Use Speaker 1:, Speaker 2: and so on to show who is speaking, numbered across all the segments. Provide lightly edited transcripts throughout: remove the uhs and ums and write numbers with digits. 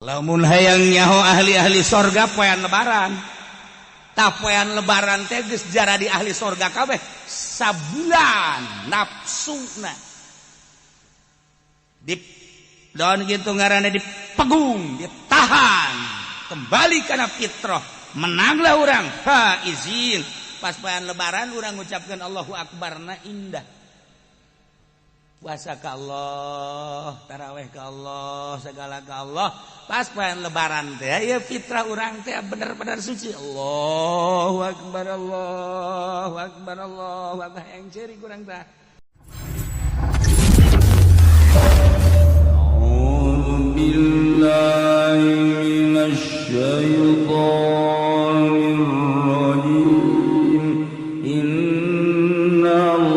Speaker 1: Lamun hayang nyaho ahli-ahli sorga poean lebaran. Tah poean lebaran teh geus jaradi ahli sorga kabeh sabulan nafsuna. Di daun gitu ngaranna dipegung, ditahan, kembali kana fitrah, menanglah urang faizin. Pas poean lebaran urang ngucapkeun Allahu Akbarna indah. Puasa ke Allah, taraweh ke Allah, segala ke Allah. Pas poean lebaran teh ya fitrah urang teh bener-bener suci. Allahu Akbar, Allahu Akbar, Allahu Akbar. Yang ciri kurang tah.
Speaker 2: A'udzu billahi minasy syaithanir rajim. Inna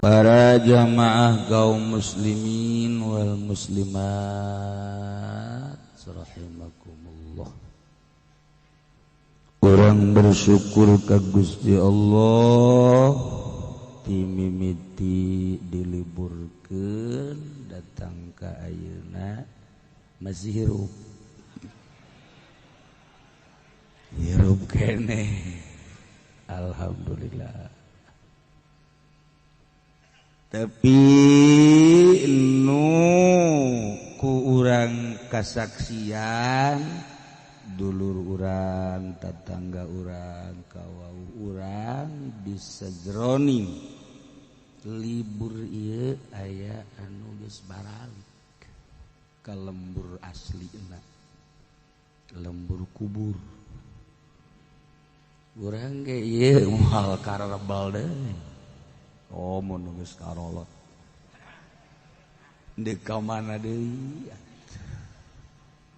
Speaker 1: para jamaah kaum muslimin wal muslimat rahimakumullah. Urang bersyukur ka Gusti Allah timimiti diliburkeun datang ka ayeuna masih hirup. Hirup keneh. Alhamdulillah. Tapi nu ku urang kasaksian dulur urang, tetangga urang, kawau urang disejroning libur ieu aya anu geus baralik ka lembur aslina, lembur kubur. Urang ge ieu moal karebel deui. Oh, mun geus karolot. Deuk ka mana deui?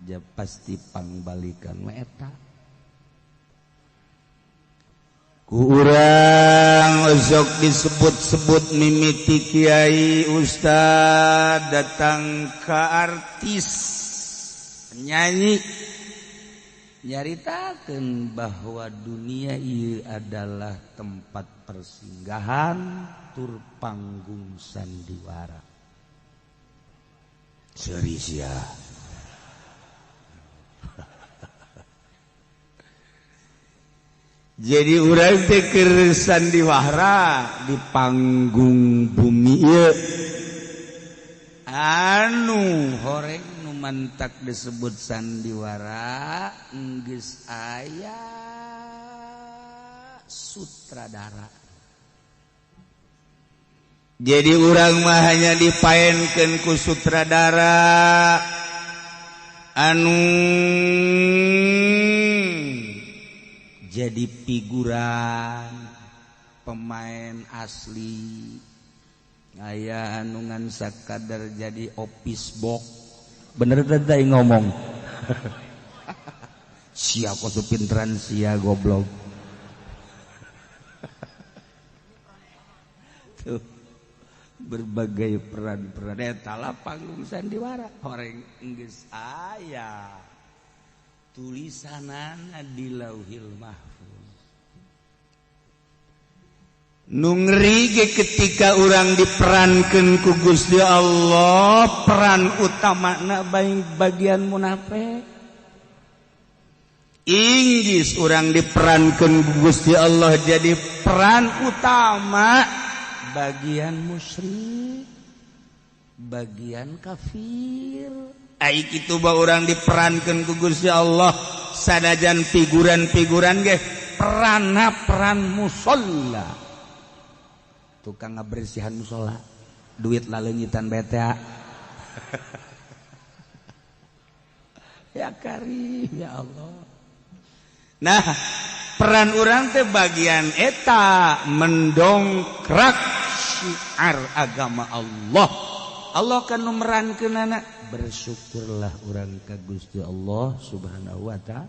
Speaker 1: Ja pasti pangbalikan mah eta. Ku urang osok disebut-sebut mimiti kiai ustad datang ka artis penyanyi nyaritakeun bahwa dunia ieu adalah tempat persinggahan tur panggung sandiwara. Seuri sia. Jadi urang teh keur sandiwara di panggung bumi ieu. Anu horeng nu mantak disebut sandiwara geus aya sutradara. Jadi urang mah hanya dipaenkeun ku sutradara anu jadi figuran pemain asli. Aya anu ngan sakadar jadi office box. Bener teh ngomong. Sia kok pinteran sia goblok. Tuh berbagai peran-peran eta lah panggung sandiwara. Horeng geus aya tulisanana di Lauhil Mahfuz. Nu ngeri ge ketika urang diperankeun ku Gusti Allah, peran utamana bagian munafik. Inggis urang diperankeun ku Gusti Allah jadi peran utama bagian musyrik, bagian kafir. Ai kitu ba urang diperankeun ku Gusti Allah sanajan figuran-figuran ge peranna peran musalla. Tukang ngabersihan musola, duit laleungitan beta. Ya karim ya Allah. Nah, peran urang teh bagian eta mendongkrak syiar agama Allah. Allah kan nu merankeunana. Bersyukurlah urang ka Gusti Allah Subhanahu wa ta'ala.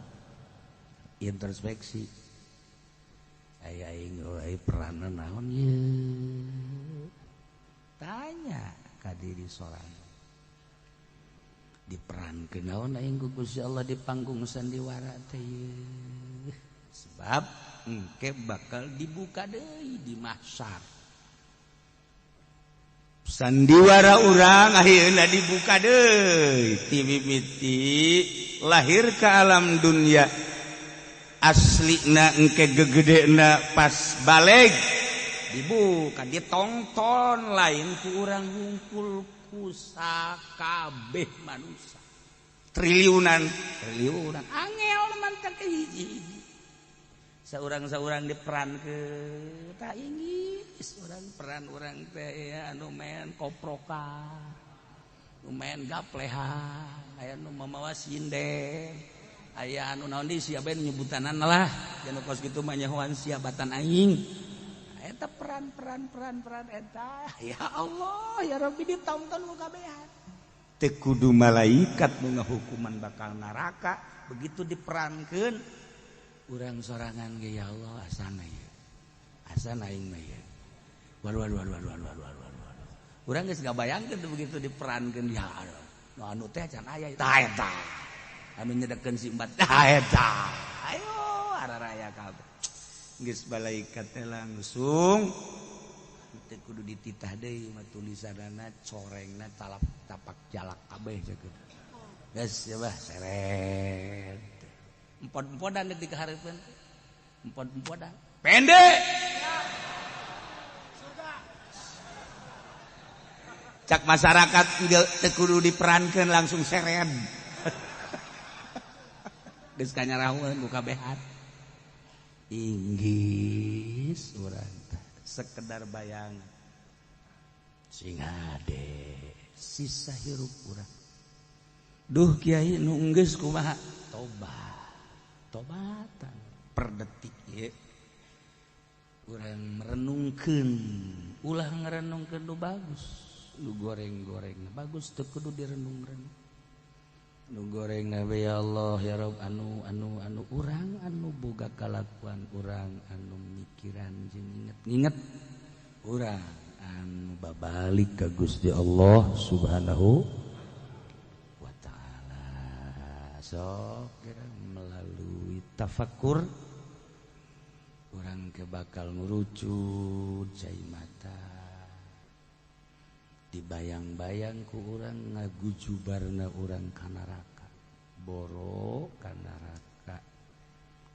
Speaker 1: Introspeksi. Aya aing euy peranna naon ieu? Tanya ka diri sorangan. Diperankeun naon aing ku Gusti Allah di panggung sandiwara teh ieu? Sebab engke bakal dibuka deui di mahsyar. Sandiwara urang akhirna dibuka deui ti mimiti lahir ke alam dunia. Aslina engke gegedena pas baleg dibuka ditonton lain ku urang hungkul ku sakabeh manusia triliunan triliunan angel mantak hiji-hiji saurang-saurang diperankeun tah inggis urang peran urang teh ya anu main koprokan nu main gaplehan aya nu mamawa sinden aya anu naon deui sia bae nyebutanana lah anu kos kitu mah nyahoan sia batan aing eta peran peran peran peran eta ya Allah ya Rabbi ditonton ku kabehan teu kudu malaikat nu ngahukuman bakal neraka begitu diperankeun urang sorangan ge ya Allah asana ieu asana aing mah ieu waduh waduh waduh waduh waduh waduh urang geus ngabayangkeun begitu diperankeun ya Allah nu anu teh can aya tah eta anu nyedekeun si empat tah eta ayo araraya kabeh geus malaikat teh langsung teu kudu dititah deui mah tulisanana corengna talap tapak jalak kabeh ceuk geus ya bah seret empod-empodan di kahareupeun empod-empodan pendek cak masyarakat teu kudu diperankeun langsung seret geus kanyarahueun ku kabehan inggis urang sekedar bayangan sing hade sisa hirup urang duh kiai nu geus kumaha tobat tobatan per detik ieu urang merenungkeun ulah ngarenungkeun nu bagus nu goreng-goreng bagus teu kudu direnung-renung nu goreng nabe ya Allah ya Rabb anu anu anu urang anu boga kalakuan urang anu mikiran jeung inget-inget urang anu babalik ka Gusti Allah Subhanahu wa taala sok melalui tafakur urang ke bakal ngurucut cai mata dibayang-bayang ku urang ngagujubarna urang ka neraka boro ka neraka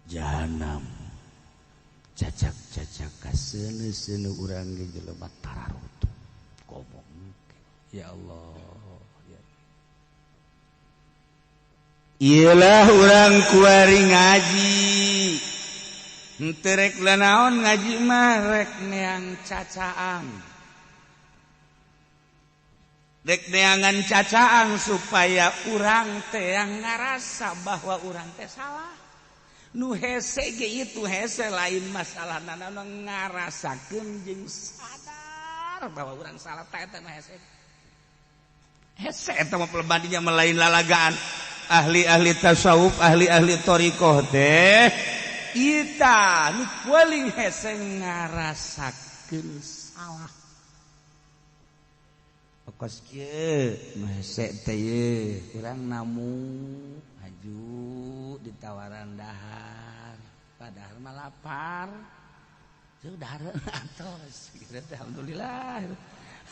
Speaker 1: jahanam cacak-cacak kaseuneu-seuneu urang ge jelema tararutup kobong ya Allah ya. Iyalah urang kuari ngaji henteu rek lanaon ngaji mah rek neang cacaang dek neangan cacaang supaya urang teh yang ngarasa bahwa urang teh salah nu hese ge itu hese lain masalah nana ngarasakeun jeung sadar bahwa urang salah teh eta mah hese hese eta mah pelebadinya melain lalagaan ahli-ahli tasawuf ahli-ahli thariqah teh ita nu paling hese ngarasakeun salah kos kieu nu hese teh ye urang namu haju ditawaran dahar padahal mah lapar teu dahar atos alhamdulillah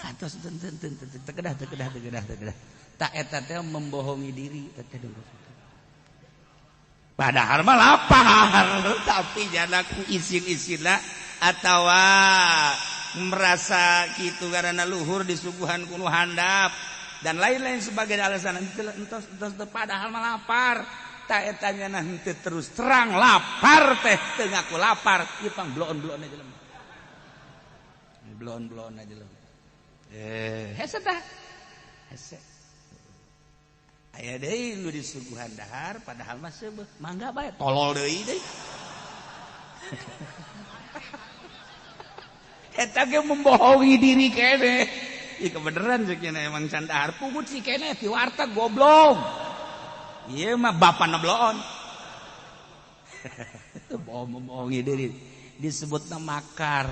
Speaker 1: atos teu teu teu teu kedah teu kedah teu kedah teu kedah tak eta teh membohongi diri teh padahal mah lapar tapi janaku isin-isinna atawa merasa gitu karena luhur disuguhan ku nu handap dan lain-lain sebagai alasan entos entos padahal mah lapar ta eta nya henteu terus terang lapar teh teu ngaku lapar ieu pang bloon-bloon aja jelema bloon-bloon aja jelema hese tah hese aya deui nu disuguhan dahar padahal mah seubeuh mangga bae tolol deui deui eta ge membohongi diri kene. Ih kebeneran ceuk nya emang can dahar pungut si kene ti warteg goblok. Ieu mah bapana bloon. Bohong membohongi diri. Disebutna makar.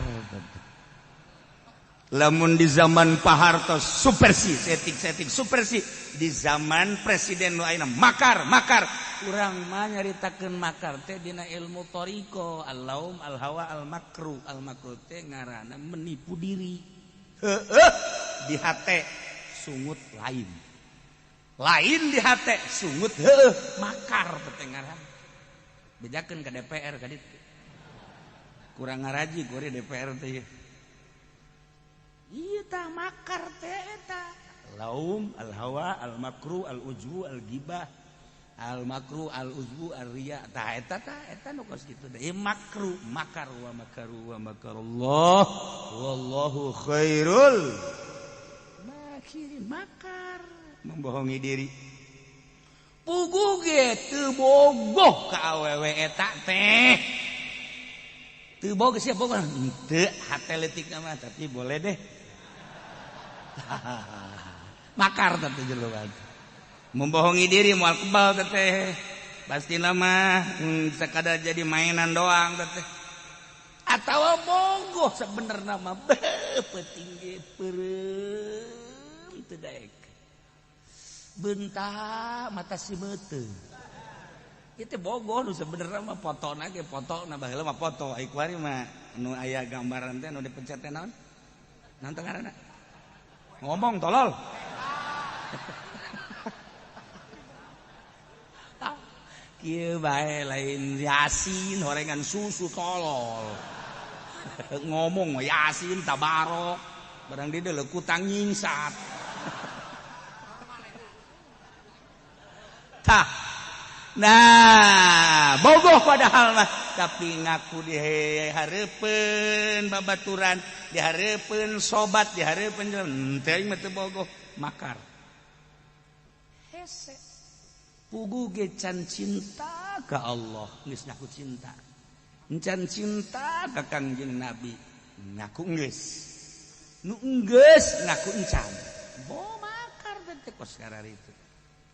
Speaker 1: Lamun di zaman Pak Harto supersi, setik-setik supersi. Di zaman Presiden nu ayeuna makar, makar. Urang mah nyaritakeun makar teh dina ilmu thariqah, al-laum, al-hawa, al-makru. Al-makru teh ngaranna menipu diri. Heueuh di hate sungut lain. Lain di hate sungut heueuh makar teh ngaranna. Bejakeun ka DPR ka ditu. Kurang ngaraji kuari DPR teh. Iya tah makar teh eta. Laum, al-hawa, al-makru, al-ujbu, al-gibah, al-makru, al-ujbu, al-riya. Tah eta tah eta nu kos kitu teh. Makru, makar wa makaru wa makarullah. Wallahu khairul makirin. Makar membohongi diri. Puguh ge teu bogoh ka awewe eta teh. Teu bogoh sia bogoh henteu hate leutik mah tapi boleh deh. Makar teh jelema. Membohongi diri moal kebal teh. Pastina mah sekadar jadi mainan doang teh. Atawa bogoh sebenerna mah peuting ge peureum teu daek. Bentak mata si meuteung. Itu bogoh nu sebenerna mah fotona ge fotona baheula mah foto ai kuari mah nu aya gambaran teh nu dipencet teh naon? Naon teh ngaranna? Ngomong tolol. Kieu bae lain Yasin horengan susu tolol. Ngomong Yasin tabarok barang di deuleu kutang nyingsat. Tah. Nah, bogoh padahal mah tapi ngaku dihareupeun babaturan, dihareupeun sobat, dihareupeun henteu aing mah teu bogoh, makar. Hese. Puguh ge can cinta ka Allah, geus ngaku cinta. Can cinta ka Kangjeng Nabi, ngaku geus. Nu geus ngaku encan. Bo makar teh kos kararitu.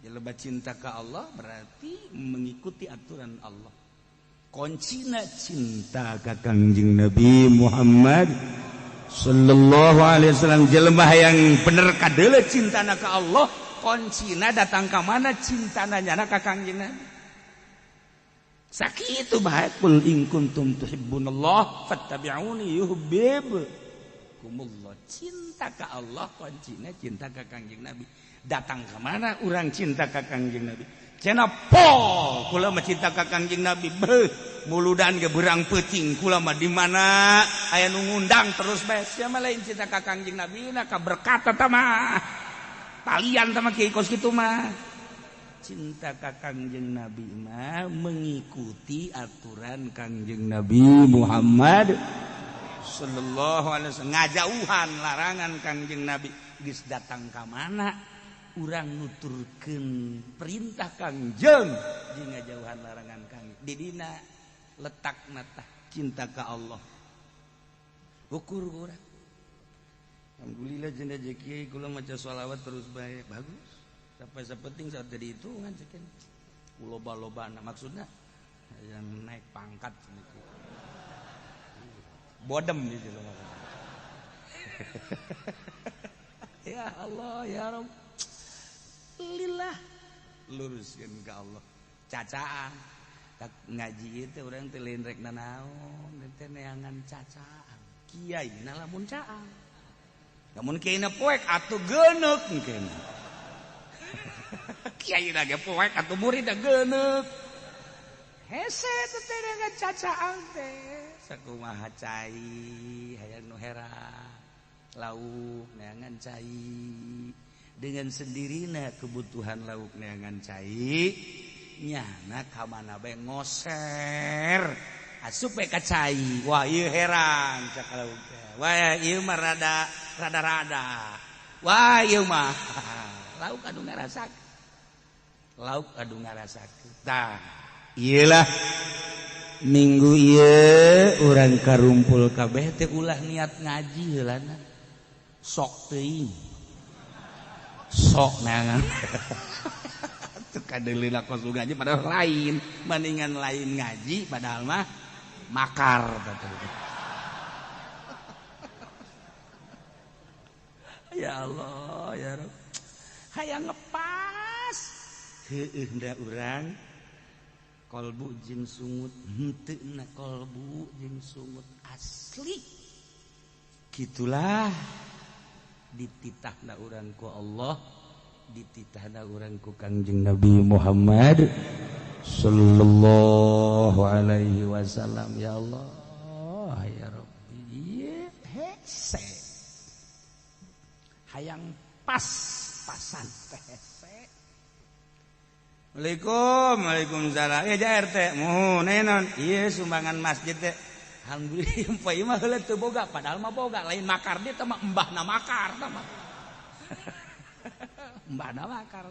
Speaker 1: Jelema cinta ka Allah berarti mengikuti aturan Allah. Kuncina cinta ka Kangjeng Nabi Muhammad sallallahu alaihi wasallam. Jelema yang bener kadeuleu cintana ka Allah, kuncina datang ka mana cintana nyana ka Kangjeng Nabi. Sakitu bae kul in kuntum tuhibbunallah fattabi'uni yuhibbukumullah. Cinta ka Allah kuncina cinta ka Kangjeng Nabi. Datang ke mana orang cinta ka Kangjeng Nabi? Cenah po kula mah cinta ka Kangjeng Nabi. Beuh, muludan ge beurang peuting kula mah di mana aya nu ngundang terus bae. Sia mah lain cinta ka Kangjeng Nabi na ka berkat eta mah. Talian tah mah kieu kos kitu mah. Cinta ka Kangjeng Nabi mah mengikuti aturan Kangjeng Nabi Muhammad sallallahu alaihi wasallam, ngajauhan larangan Kangjeng Nabi. Geus datang ka mana urang nuturkeun perintah Kangjeng jeung ngajauhan larangan Kangjeng. Di dina letakna tah cinta ka Allah. Ukur urang. Alhamdulillah jeung kiai kula maca sholawat terus bae bagus. Sampai sapenting saat jadi hitungan cekin. Loba-lobana maksudna yang naik pangkat gitu. Bodem gitu. Ya Allah ya Rabb. Lillah luruskeun ka Allah. Cacaan tak ngaji itu urang teh lain rek nanaon teh neangan cacaan. Kiai na lamun caang. Lamun kiai na poek atuh geuneuk mungkin. Kiai na ge poek atuh murid da geuneuk. Hese teh neangan cacaan teh. Sakumaha cai hayang nu hera. Lauk neangan cai. Dengan sendirina kebutuhan lauk neangan cai nyana ka mana bae ngoser asup bae ka cai. Wah ieu heran cak lauk teh. Wah ieu mah rada rada-rada. Wah ieu mah lauk anu ngarasakeun. Lauk anu ngarasakeun. Tah ieu lah minggu ieu urang karumpul kabeh teh ulah niat ngaji heulana. Sok teuing. Sok neangan. Teu kadeuleu kos ngaji padahal lain, bandingan lain ngaji padahal mah Makar ya Allah ya Rabb hayang ngepas heueuh da urang kolbu jeung sungut henteu na kolbu jeung sungut asli gitulah dititahna urang ku Allah dititahna urang ku Kangjeng Nabi Muhammad sallallahu alaihi wasallam. Ya Allah ya Rabbi hese hayang pas-pasan teh hese. Waalaikum waalaikumsalam. Ya RT muhun naon ieu sumbangan masjid teh. Alhamdulillah poe mah heula teu boga padahal mah boga lain makar dia teh mah embahna makar tah mah. Embahna makar.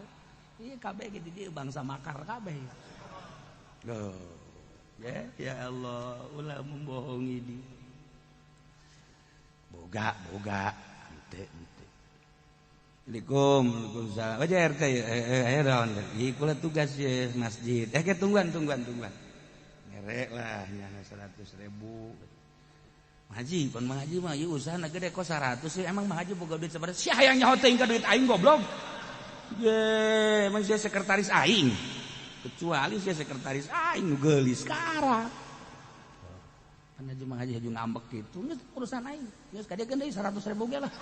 Speaker 1: Ieu kabeh ge di dieu bangsa makar kabeh. Loh. Ya ya Allah ulah membohongi di. Boga boga henteu henteu. Assalamualaikum waalaikumsalam. Wajar RT aya naon ieu kula tugas ye masjid. Ke tungguan tungguan tungguan. Ngerek lah nyana 100.000. Haji pan Mang Haji mah ieu usahana gede kok 100 sih emang Mang Haji boga duit sabaraha sia hayang nyaho teuing ka duit aing goblok. Ye, emang sia sekretaris aing. Kecuali sia sekretaris aing nu geulis karak. Pan Haji Mang Haji haju ngambek kitu geus urusan aing. Geus ka dieu deui 100.000 ge lah.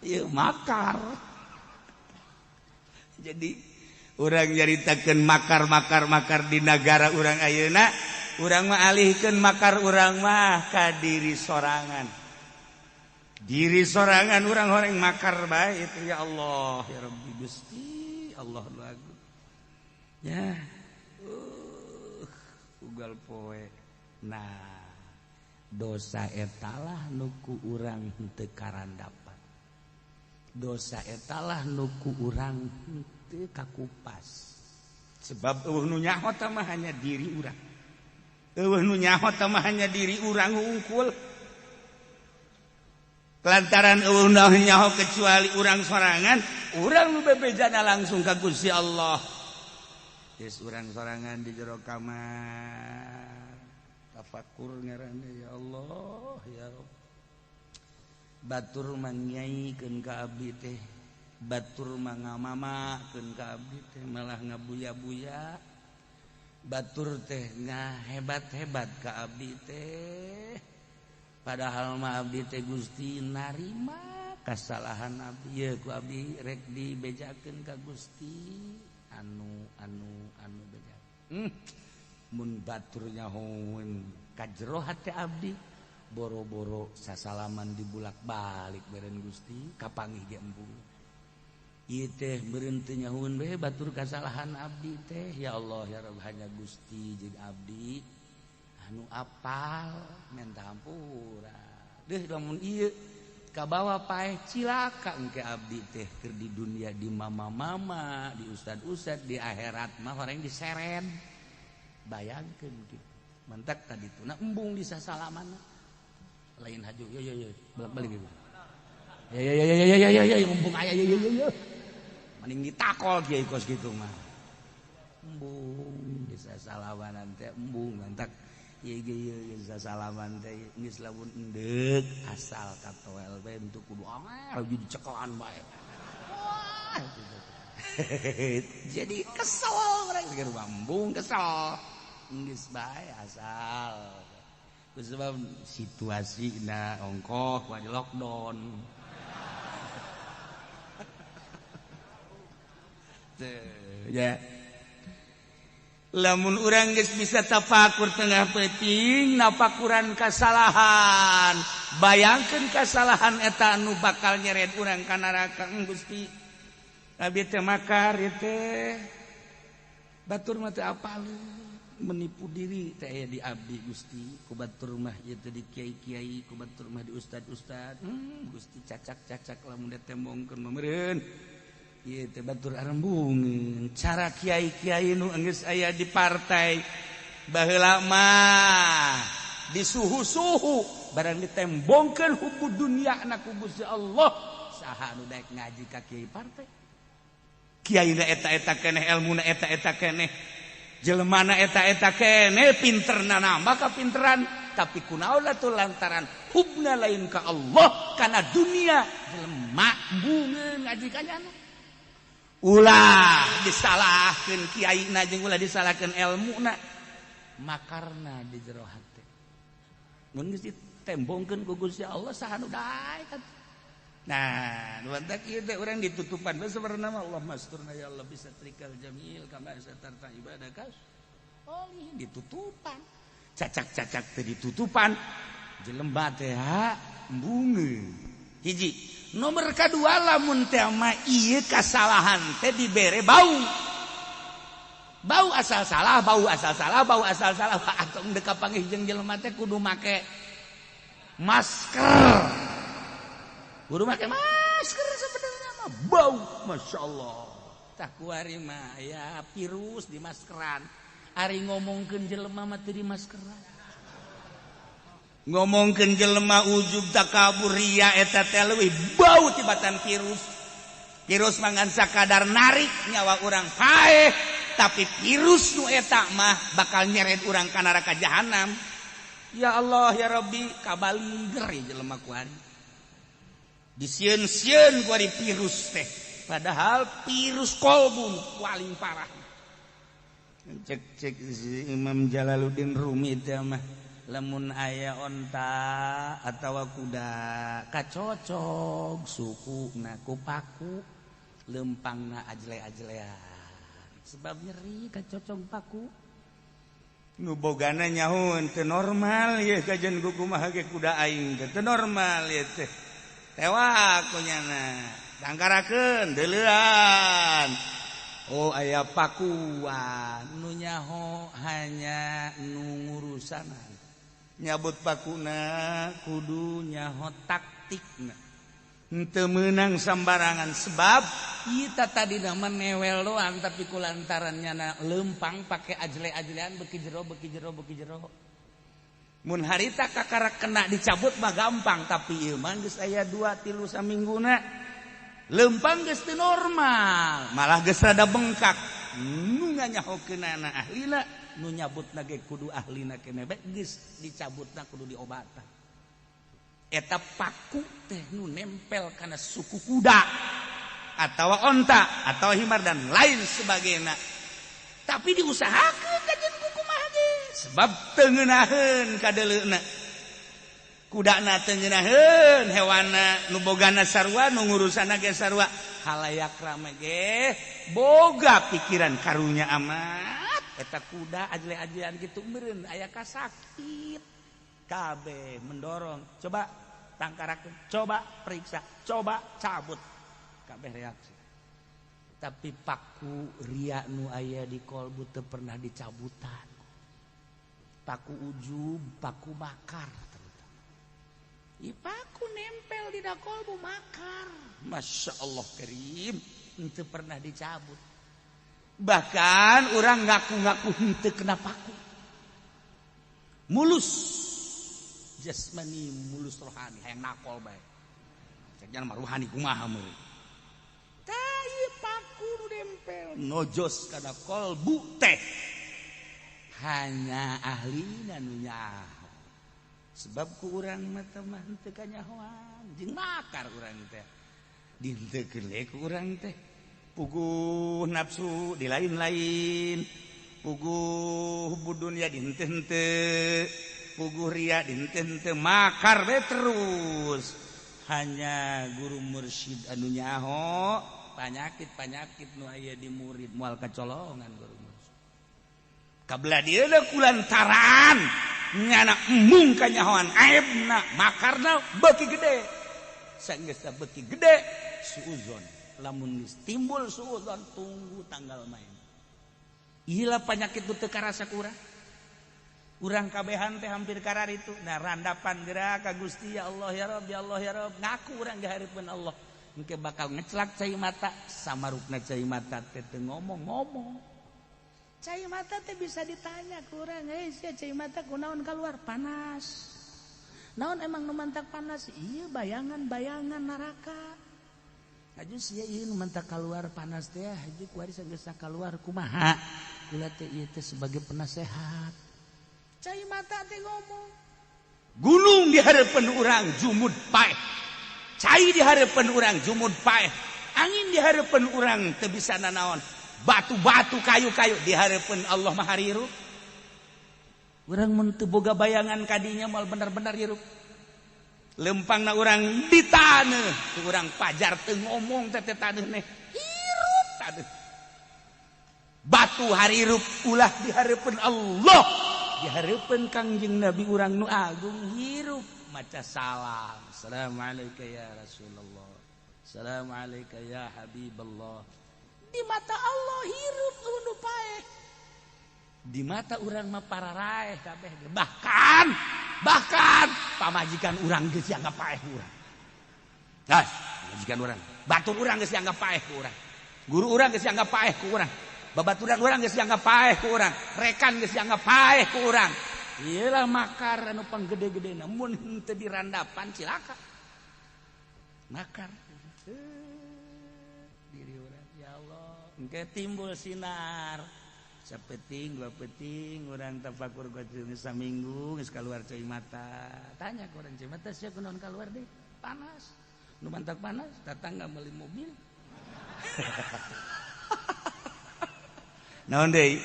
Speaker 1: Ieu makar. Jadi urang nyaritakeun makar-makar-makar di nagara urang ayeuna, urang mah alihkeun makar urang mah ka diri sorangan. Diri sorangan urang horeng makar bae itu ya Allah ya Rabbi Gusti Allah lagu. Ya. Ugal poe. Nah, dosa etalah nu ku urang henteu karandapan. Dosa etalah nu ku urang henteu kakupas. Sebab eueuh nu nyaho teh mah hanya diri urang. Eueuh nu nyaho teh mah hanya diri urang hungkul. Lantaran eueuh nu nyaho kecuali urang sorangan, urang nu bebejana langsung ka Gusti Allah. Geus urang sorangan di jero kamar. Tafakur ngaranna ya Allah ya Rabb. Batur mangyaikeun ka abdi teh, batur mangamamakeun ka abdi teh malah ngabuya-buya. Batur teh ngahebat-hebat ka abdi teh. Padahal mah abdi teh Gusti narima kasalahan abdi ye ku abdi rek dibejakeun ka Gusti anu anu anu beja. Mun batur nyahoeun ka jero hate abdi boro-boro sasalaman dibulak-balik beren Gusti kapanggih ge embung. Ieu teh meureun teu nyahoeun bae batur kasalahan abdi teh ya Allah ya Rabb hanya Gusti jeung abdi anu apal menta hampura. Deuh lamun ieu kabawa paeh cilaka engke abdi teh keur di dunia di mama-mama, di ustad-ustad, di akhirat mah horeng diseret. Bayangkeun kitu. Mantak tadi tuna embung di sasalaman. Lain haju yo yo yo balik-balik gitu. Ya ya ya ya ya ya ya mumpung aya yo yo yo. Mending ditakol kiai kos kitu mah. Embung bisa salaman teh embung mantak ieu ge ieu bisa salaman teh geus lamun endeuk asal katoel bae untuk kudu angel dicekelan bae. Wah. Jadi kesel urang keur embung kesel. Geus bae asal. Sebab situasi na ongkoh wajib lockdown. Ya. Lamun urang geus bisa tafakur tengah peuting nafakuran kasalahan. Bayangkeun kasalahan eta anu bakal nyeret urang ka neraka Gusti. Abdi teh makar ieu teh. Batur mah teu apal. Menipu diri teh aya di abdi Gusti ku batur mah ieu teh di kiai-kiai ku batur mah di ustad-ustad. Gusti cacak-cacak lamun ditembongkeun mah meureun. Ieu teh batur arembungeun. Cara kiai-kiai nu geus aya di partai baheula mah di suhu-suhu barang ditembongkeun hukum dunia na ku Gusti Allah. Saha nu daek ngaji ka kiai partai? Kiai na eta-eta keneh, elmuna eta-eta keneh. Jelemana eta-eta kene pinterna nambah kapinteran, tapi kunaon atuh lantaran hubna lain ka Allah kana dunia jelema bungeun ngaji ka nyana. Ulah disalahkeun kiaina jeung ulah disalahkeun elmuna, makarna di jero hate. Mun geus ditembongkeun ku Gusti Allah saha nu daek atuh. Nah, nuantak ieu teh urang ditutupan bae sabarna mah Allah masturna ya Allah bisa trikal jamil kama satarta ibadaka. Oh, ditutupan. Cacak-cacak teh ditutupan. Jelema teh embungeun. Hiji. Nomor kadua lamun teh mah ieu kasalahan teh dibere bau. Bau asal salah, bau asal salah, bau asal salah. Atong deuk kapanggih jeung jelema teh kudu make masker. Kudu make masker sebenarnya mah bau, masya Allah. Tah kuari mah ya virus di maskeran. Ari ngomongkeun jelema mah teu di maskeran. Ngomongkeun jelema ujub takabur ria eta teh leuwih bau tibatan virus. Virus mah ngan sakadar narik nyawa urang paeh, tapi virus nu eta mah bakal nyeret urang ka neraka jahanam. Ya Allah ya Rabbi, kabaliger jelema kuari. Disieun-sieun kuari virus teh, padahal virus kolbu paling parah. Cek-cek Imam Jalaluddin Rumi teh mah lamun aya onta atawa kuda kacocog sukuna ku paku lempangna ajle-ajlean sebab nyeri kacocog paku. Nu bogana nyaho teu normal ye kajian ku kumaha ge kuda aing teh teu normal ye teh. Tewak ku nyana dangkarakeun deuleuan. Oh aya pakuan nu nyaho hanya nu ngurusanan. Nyabut pakuna kudu nyaho taktikna. Henteu meunang sambarangan sebab kita tadi mah newel doang tapi kulantaran nyana lempang pake ajle-ajlean beki jero beki jero beki jero. Mun harita kakara kena dicabut mah gampang tapi ieu mah geus aya 2 3 samingguna lempang geus teu normal malah geus rada bengkak. Nu nganyahokeunana ahlina nu nyabutna ge kudu ahlina keneh bae geus dicabutna kudu diobatan. Eta paku teh nu nempel kana suku kuda atawa onta atawa himar dan lain sebagainya. Tapi diusahakeun kajian kumaha ge sebab teu ngeunaheun kadeuleuna. Kudana teu ngeunaheun hewana nu bogana sarua nu ngurusana ge sarua. Halayak rame ge boga pikiran karunya amat. Eta kuda ajle-ajlean kitu meureun aya kasakit. Kabeh mendorong, coba tangkarakeun, coba periksa, coba cabut. Kabeh reaksi. Tapi paku ria nu aya di kolbu teu pernah dicabutan. Paku ujub, paku makar terutama. I paku nempel di kolbu makar. Masya Allah karim, henteu pernah dicabut. Bahkan orang ngaku-ngaku henteu kena paku. Mulus jasmani, mulus rohani, hayang nakol bae. Cek mah ruhani kumaha meureun. Tai paku nu nempel nojos kana kolbu teh. Hanya ahlina nu nyaho. Sebab ku urang mah teh mah henteu kanyahoan, jeung makar urang teh. Dihenteukeun we ku urang teh. Puguh nafsu di lain-lain, puguh dunia dihenteu-henteu, puguh ria dihenteu-henteu, makar we terus. Hanya guru mursyid anu nyaho panyakit-panyakit nu aya di murid moal kacolongan guru mursyid. Kabelah dieu kulantaran nyana embung kanyahoan aibna makarna beuki gede. Saenggeus beuki gede suuzon. Lamun geus timbul suuzon tunggu tanggal main. Ieu panyakit nu teu karasa ku urang. Urang kabehan teh hampir karar itu. Nah randapan gerak ka Gusti ya Allah ya Rabb ya Allah ya Rabb. Ngaku urang gahareupeun Allah. Engke bakal ngeclak cai mata samarupna cai mata teh teu ngomong-ngomong. Cai mata teh bisa ditanya ku urang, "Hei sia cai mata kunaon keluar panas?" Naon emang nu mantak panas? Ieu bayangan-bayangan neraka. Aju sia ieu nu mantak keluar panas teh, haju kuari sageus keluar kumaha? kula teh ieu teh sebagai penasehat. Cai mata teh ngomong. Gunung di hareupeun urang jumud paeh. Cai di hareupeun urang jumud paeh. Angin di hareupeun urang teu bisa nanaon. Batu-batu kayu-kayu di hareupeun Allah mah hirup. Urang mun teu boga bayangan kadinya moal bener-bener hirup. Lempangna urang di taneuh, urang pajar teu ngomong teh taneuh neh. Hirup taneuh. Batu harirup ulah di hareupeun Allah. Di hareupeun Kangjeng Nabi urang nu agung hirup maca salam. Assalamualaikum ya Rasulullah. Assalamualaikum ya Habiballah. Di mata Allah hirup nu paeh. Di mata urang mah pararaeh kabeh. Bahkan bahkan pamajikan urang geus dianggap paeh urang. Nah, pamajikan urang, batur urang geus dianggap paeh ku urang. Guru urang geus dianggap paeh ku urang. Babaturan urang geus dianggap paeh ku urang. Rekan geus dianggap paeh ku urang. Iyalah makar anu panggede-gedena mun henteu dirandapan cilaka. Makar. Diri urang ya Allah, engke timbul sinar. Sapeting dua peting urang tafakur kudu saminggu geus kaluar cai mata. Tanya ke urang cai mata sia kunaon kaluar deui? Panas. Nu mantak panas, tetangga meuli mobil. Naon deui?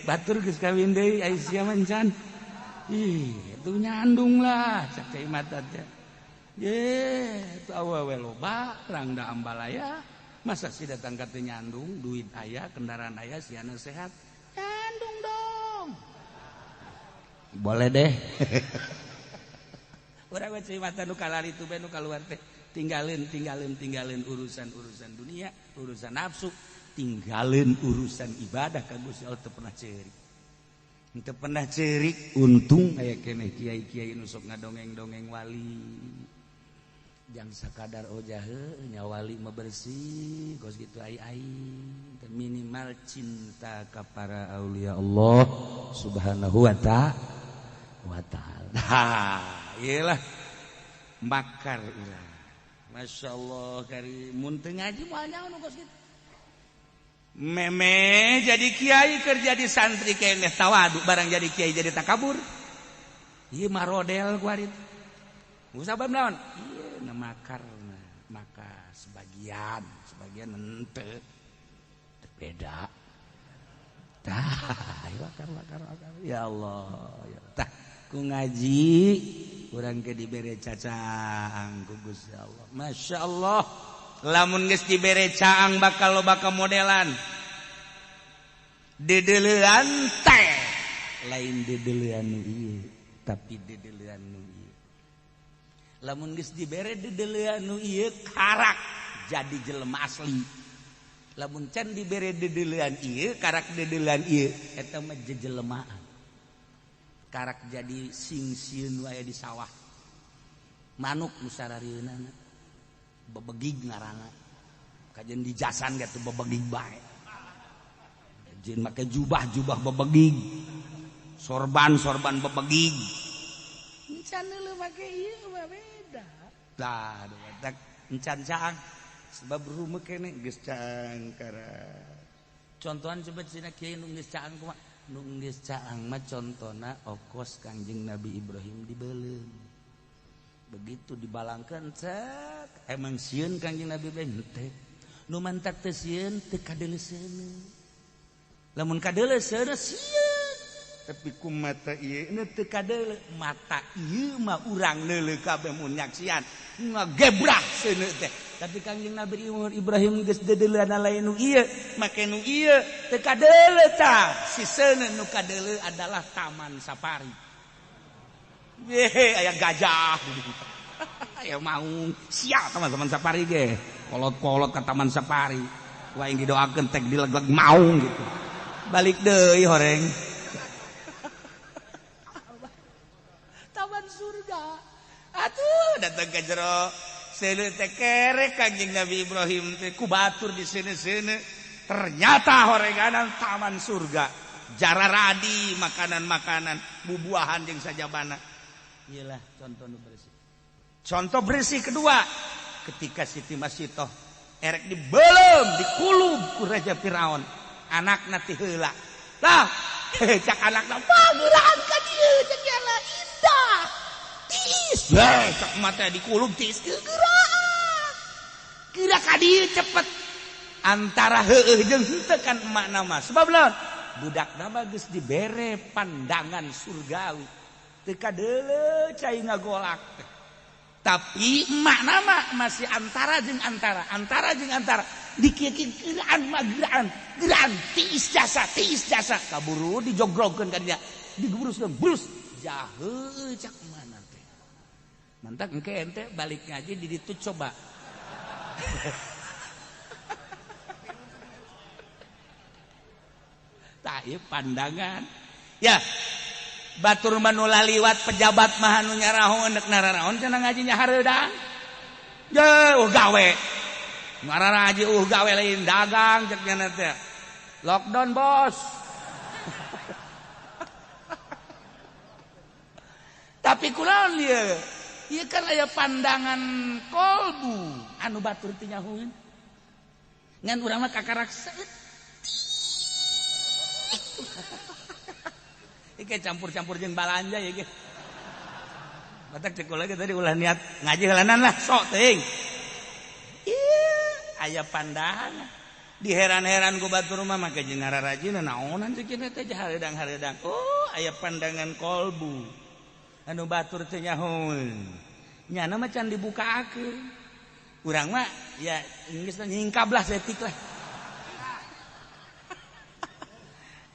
Speaker 1: Batur geus kawin deui ai sia mah encan. Ih, itu nyandung lah cak cai mata teh. Ye, itu awewe loba rangda ambalaya. Masa sih datang ka teu nyandung, duit aya, kendaraan aya, siana sehat. Nyandung dong. Boleh deh. Urang we cai mata nu kalari tu bae nu kaluar teh. Tinggalin tinggalin tinggalin urusan-urusan dunia, urusan nafsu, tinggalin urusan ibadah ka Gusti Allah teu pernah ceurik. Teu pernah ceurik, untung aya keneh kiai-kiai nu sok ngadongeng-dongeng wali. Jang sakadar ojah heuh nya wali mah bersih, kos kitu ai-ai. Minimal cinta ka para aulia Allah Subhanahu wa ta'ala. Ha, iyalah makar urang. Masya Allah kari mun teu ngaji moal nyaho nu kos kitu. Meme jadi kiai kerja di santri keneh tawadu barang jadi kiai jadi takabur. Ieu mah rodel ku ari. Musabab naon? Ieu na makarna, maka sebagian, sebagian henteu. Teu beda. Tah, makar makar makar. Ya Allah, ya. Tah ku ngaji urang ke dibere cacaang ku Gusti Allah. Masya Allah. Lamun geus dibere caang bakal loba kamodelan. Dedeulean teh lain dedeulean nu ieu, tapi dedeulean nu ieu. Lamun geus dibere dedeulean nu ieu karak jadi jelema asli. Lamun can dibere dedeulean ieu karak dedeulean ieu eta mah jejelemaan. Karak jadi sing sieun wae di sawah. Manuk nu sararieunana bebegig ngaranna. Kajen dijasan ge teu bebegig bae. Jeung make jubah-jubah bebegig. Sorban-sorban bebegig. Encan leuh make ieu mah beda. Tah, tak encan caang sebab rumah kene geus caang kara. Contohan coba cenah kiai nu geus caang kumaha? Nu geus caang mah contona okos Kangjeng Nabi Ibrahim dibeuleum. Begitu dibalangkeun cek emang sieun Kangjeng Nabi Ibrahim teh. Nu mantak teu sieun teu kadeuleuseun. Lamun kadeuleuseun sieun. Tapi ku mata ieu teu kadeuleu, mata ieu mah urang leuleuh kabeh mun nyaksian ngagebrah seuneu teh. Tapi Kangjeng Nabi Ibrahim geus dedeuleuna lain nu ieu, make nu ieu teu kadeuleu tah. Si seuneu nu kadeuleu adalah taman safari. Yehe aya gajah. Aya maung, siap teman-teman safari ge. Kolot-kolot ka taman safari. Wah yang didoakeun tek dilegleg maung gitu. Balik deui horeng. Taman surga. Atuh datang ke jero. Seuneu teh kerek Kangjeng Nabi Ibrahim teh ku batur di seuneu-seuneu. Ternyata horenganan taman surga. Jararadi makanan-makanan, bubuahan jeung sajabana. Iyalah contoh nu bersih. Contoh bersih kedua, ketika Siti Masitoh erek dibelem, dikulub ku Raja Firaun, anakna ti heula. Lah, cak anakna pageuraan ka dieu cek nyala indah. Tiis. Weh, cak mata dikulub tiis geuraan. Geura ka dieu cepet. Antara heueuh jeung henteu kan emakna mah. Sebab laon? Budakna mah geus dibere pandangan surgawi. Teu kadeuleu cai ngagolak teh. Tapi emakna mah masih antara jeung antara, antara jeung antara. Dikieu-kieu geuraan mah geuraan, geuraan tiis jasa kaburu dijogrogkeun ka dinya. Digebruskeun brus jahe cak mana teh. Mantak engke ente balik ngaji di ditu coba. Tah ieu pandangan. Ya, batur mah nu laliwat pejabat mah anu nyarahoeun deuk nararaon cenah ngajinya hareudang. Jeuh gawe. Ngararaji gawe lain dagang cek nya teh. Lockdown bos. Tapi kulaon ieu? Ieu kan aya pandangan kolbu anu batur teu nyahueun. Ngan urang mah kakarak saeutik. Iki campur-campur jeung balanja ya ge. Batak cek kula ge tadi ulah niat ngaji heulanan lah sok teuing. Ieu aya pandangan. Diheran-heran ku batur mah make jeung ngararajina naonan cek kieu teh hareudang-hareudang. Oh, aya pandangan kolbu. Anu batur teu nyahoeun. Nyana mah can dibukaakeun. Urang mah ya geus nyingkab lah saeutik lah.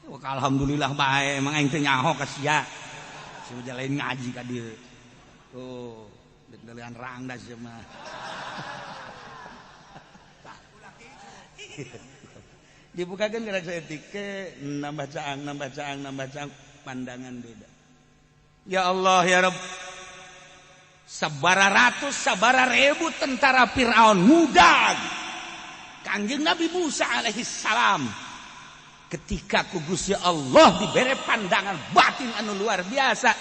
Speaker 1: Alhamdulillah bae emang aing teu nyaho ka sia. Sia lain ngaji ka dieu. Oh, deuk-deulean rangda sia mah. Dibukakeun gerak saeutik ke nambah caang, nambah caang, nambah caang, pandangan beda. Ya Allah ya Rabb. Sabara ratus, sabara ribu tentara Fir'aun mudag. Kangjeng Nabi Musa alaihi salam. Ketika ku Gusti Allah diberi pandangan batin anu luar biasa,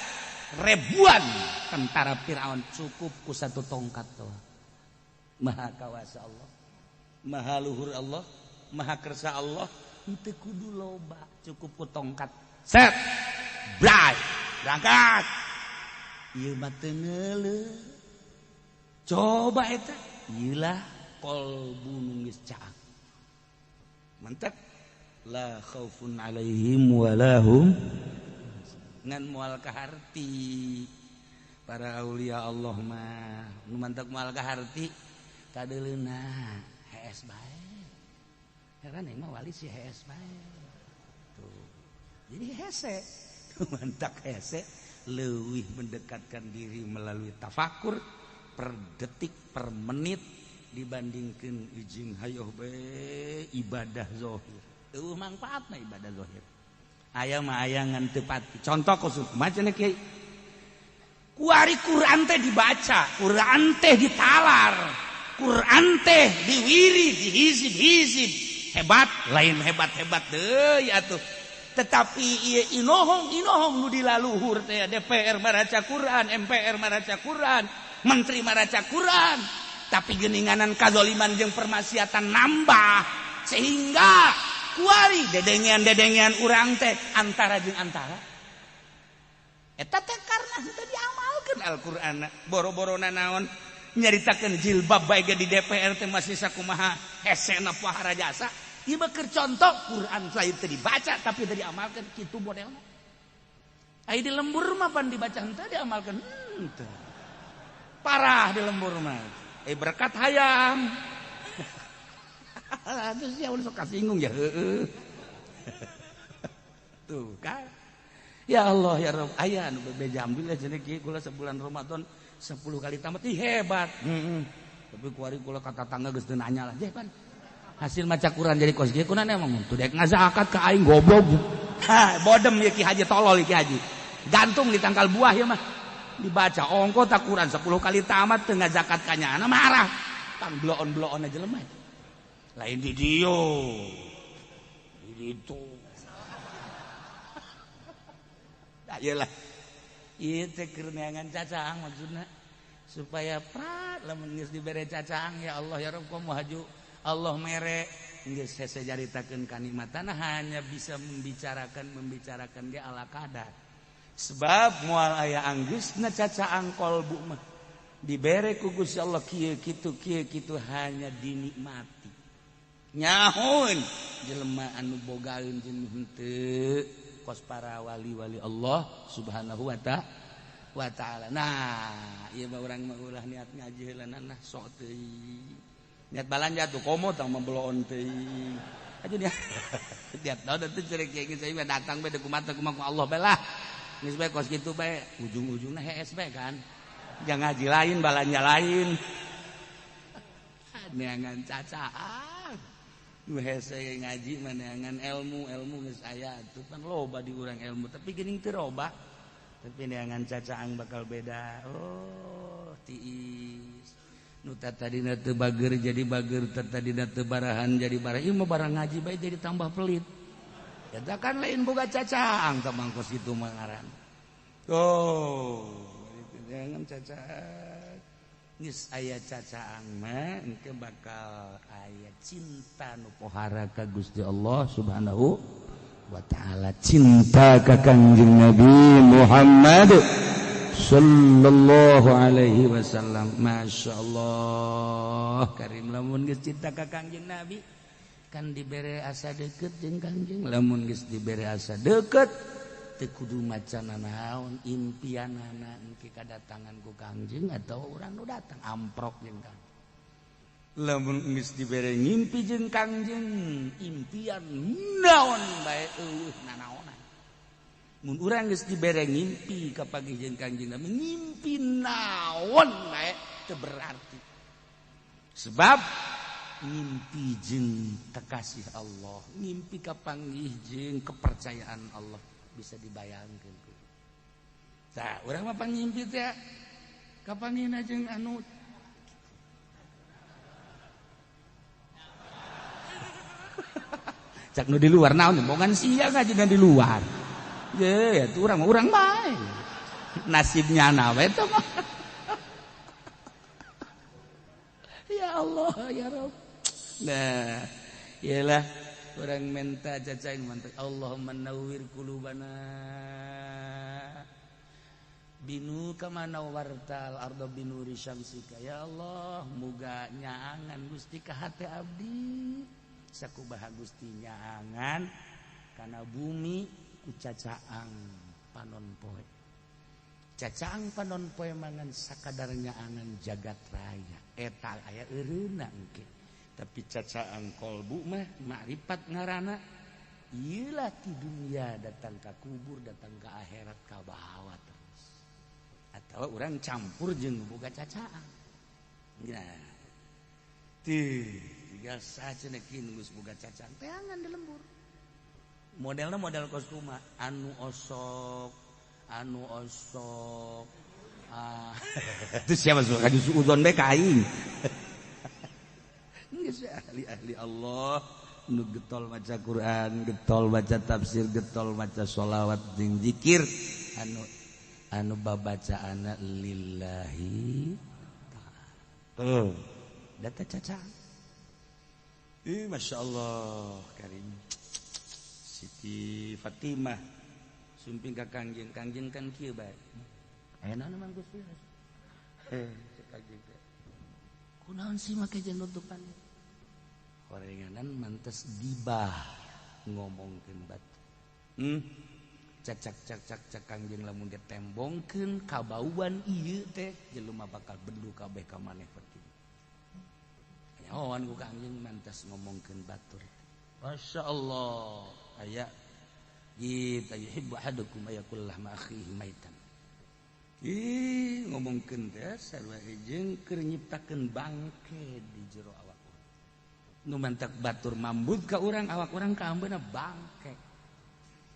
Speaker 1: ribuan tentara Fir'aun cukup ku satu tongkat doang. Maha kawasa Allah, maha luhur Allah, maha kersa Allah, henteu kudu loba, cukup ku tongkat. Set, bray, berangkat. Ieu mah teu ngeuleuh. Coba eta, ieu lah kolbu nu geus caang. Mantap. La khaufun alaihim walahum ngan moal kaharti para aulia Allah mah nu mantak moal kaharti kadeuleuna hees bae. Heran aing mah wali si hees bae. Tuh. Jadi hese. Mantak hese leuwih mendekatkan diri melalui tafakur per detik per menit dibandingkeun ijing hayoh bae ibadah zahir. Eueuh mangfaatna ibadah zahir. Aya mah aya ngan teu pati. Contoh khusus macana kiai. Kuari Quran teh dibaca, Quran teh ditalar, Quran teh diwirid, dihizib-hizib. Hebat, lain hebat-hebat deui atuh. Tetapi ieu inohong-inohong nu dilaluhur teh DPR maraca Quran, MPR maraca Quran, menteri maraca Quran. Tapi geuninganan kazoliman jeung permaksiatan nambah sehingga kuari dedengean-dedengean urang teh antara jeung antara. Eta teh karena henteu diamalkeun Al-Qur'an. Boro-borona naon nyaritakeun jilbab bae ge di DPR teh masih sakumaha hesena pohara jasa. Ieu mah keur contoh Quran lain teu dibaca tapi teu diamalkeun kitu modelna. Ai di lembur mah pan dibaca henteu diamalkeun henteu. Parah di lembur mah. Berkat hayam. Terus ya udah sok kasinggung ya. Tuh kan. Ya Allah ya Rabb, aya anu bebeja alhamdulillah cenah kieu kula sebulan Ramadan 10 kali tamat ih hebat. Heeh. Tapi kuari kula ka tatangga geus teu nanya lah. Jeh pan. Hasil maca Quran jadi kos kieu kunaon emang teu daek ngazakat ka aing goblok. Ha, bodem ieu Ki Haji tolol Ki Haji. Gantung di tangkal buah ieu mah. Dibaca ongko tak Quran 10 kali tamat teu ngazakat ka nyana marah. Tang bloon-bloon aja lemah. Lain di dieu. Di ditu. Ayolah. Ieu teh keur neangan cacaang maksudna supaya prat lamun geus dibere cacaang ya Allah ya Rabb komo haju Allah mere Geus hese caritakeun kanikmatan, hanya bisa membicarakan dia ala kadar. Sebab moal aya anggeusna cacaang kolbu mah. Dibere ku Gusti Allah kieu kitu kieu kitu hanya dinikmati. Nyahoeun jelema anu bogaeun jeung henteu kos para wali-wali Allah Subhanahu wa ta'ala. Nah, ieu mah urang mah ulah niat ngaji heula nah sok teuing. Niat balanja tuh komo tang mabloon teuing. Aja dia. Niat naon teh cerek kieu geus saya datang bae kumaha kumaha Allah bae lah. Geus bae kos kitu bae ujung-ujungna hees bae kan. Jangan ngaji lain balanja lain. Neangan cacaan. Nu hese ngaji mah neangan ilmu, ilmu geus aya atuh pan loba di urang ilmu tapi geuning teu loba. Tapi neangan cacaang bakal beda. Oh, tiis. Nu tadina teu bager jadi bager, tadina teu barahan jadi barah. Ieu mah barang ngaji bae jadi tambah pelit. Eta kan lain boga cacaang tah mangkos kitu mah ngaran. Oh, neangan cacaang. Geus aya cacaang mah engke bakal aya cinta nu pohara ka Gusti Allah Subhanahu wa ta'ala, cinta ka Kangjeng Nabi Muhammad sallallahu alaihi wasallam. Masya Allah karim lamun geus cinta ka Kangjeng Nabi kan dibere asa deket jeung Kangjeng, lamun geus dibere asa deket teu kudu maca naon impianana engke kadatangan ku Kangjeng atau urang nu datang amprok jeung Kangjeng. Lamun geus dibere ngimpi jeung Kangjeng impian naon bae eueuh nanaonan. Mun urang geus dibere ngimpi kapagih jeung Kangjeng Nabi ngimpi naon bae teu berarti. Sebab ngimpi jeung kekasih Allah, ngimpi kapanggih jeung kepercayaan Allah bisa dibayangkeun. Tah, urang mah pangimpi teh kapanggihna jeung anu cak nu di luar naon bongan sia ngajina di luar. Ye, atuh urang mah urang bae. Nasibnya na we teh mah. Ya Allah ya Rabb. Nah, iyalah orang minta cacaing mantap. Allahumma nawwir qulubana binu kama nawwartal arda binuri syamsika. Ya Allah, muga nyaangan Gusti ka hate abdi. Sakubaha Gusti nyaangan kana bumi ku cacaang panon poe. Cacaang panon poe mangan sakadar nyaangan jagat raya. Eta aya eureuna engke. Tapi cacaang kolbu mah makrifat ngarana iyalah ti dunia datang ka kubur datang ka akhirat ka bawa terus. Atau orang campur jeung boga cacaang. Nah, teu tinggal saja kin geus boga cacaang teangan di lembur. Modelna model kos kumaha anu osok ah itu siapa suka disuudon bae ka aing. Geus ahli-ahli Allah nu getol maca Quran, getol baca tafsir, getol maca sholawat jeung zikir anu babacaanna lillahi ta'ala. Tuh, data cacaang. Ih, Masya Allah karim. Siti Fatimah sumping ka Kangjeng, Kangjeng kan kieu bae. Aya naon mang Gusti? Cek Kangjeng teh. Kunaon sih make jeung nutupan? Horenganan mantes gibah ngomongkeun batu. Cak-cak-cak-cak Kangjeng lamun ditembongkeun kabauan ieu teh jelema bakal bendu kabeh ka maneh Fatimah. Nyahoan ku Kangjeng mantes ngomongkeun batur. Masya Allah aya kita yuhibbu ahadukum ayakul lahma akhihi maitan. Ih ngomongkeun teh sarua jeung keur nyiptakeun bangke di jero awak urang. Nu mantak batur mambut ka urang awak urang kaambeuna bangke.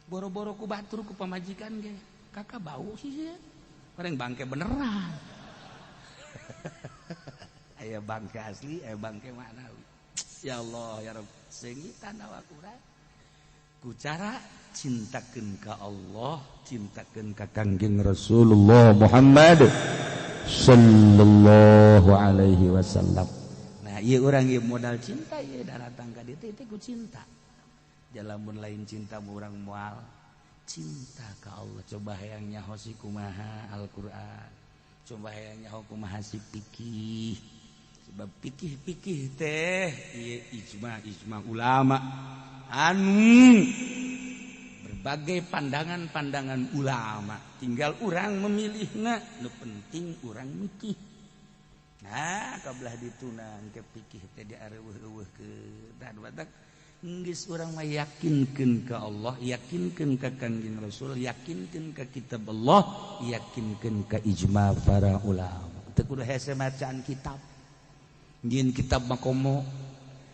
Speaker 1: Boro-boro ku batur ku pamajikan ge kakak bau sih sia. Orang bangke beneran. Aya bangke asli, aya bangke maknawi. Ya Allah ya Rabb, seungitan awak urang. Ku cara cintakeun ka Allah, cintakeun ka Kangjeng Rasulullah Muhammad sallallahu alaihi wasallam. Nah, ieu urang ieu modal cinta ieu datang ka dieu teh ku cinta. Jalamun lain cinta urang moal cinta ka Allah. Coba hayang nyaho si kumaha Al-Qur'an. Coba hayang nyaho kumaha si fikih. Sebab fikih-fikih teh ieu ijma-ijma ulama anu berbagai pandangan-pandangan ulama, tinggal urang memilihna, nu penting urang mikih. Nah, kabelah dituna ke fikih teh diareuweuh-euweuhkeun. Tah batak geus urang mah yakinkeun ka Allah, yakinkeun ka Kangjeng Rasul, yakinkeun ka kitab Allah, yakinkeun ka ijma para ulama. Teu kudu hese macaan kitab. Nyieun kitab mah komo.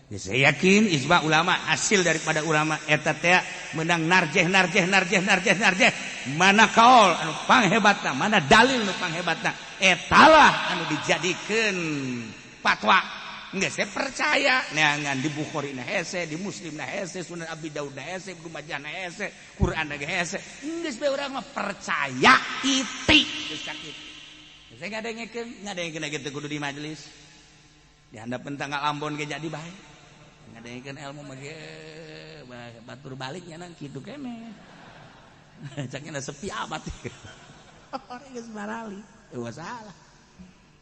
Speaker 1: Ya, saya yakin ijma ulama hasil daripada ulama eta teh menang narjeh narjeh narjeh narjeh narjeh, mana kaul anu panghebatna, mana dalil nu panghebatna, etalah anu dijadikeun fatwa. Geus saya percaya neangan di Bukhari na hese, di Muslim na hese, Sunan Abi Daud na hese, Ibnu Majah na hese, Quran na hese. Geus bae urang mah percaya titik geus sakitu. Saya ngadengekeun, ngadengekeun kitu kudu di majelis. Di handapeun tanggal Ambon ge jadi bae. Ngadengekeun ilmu mah ge batur baliknya nang kitu keneh. Cakna sepi amat. Orang geus barali. Eueuh salah.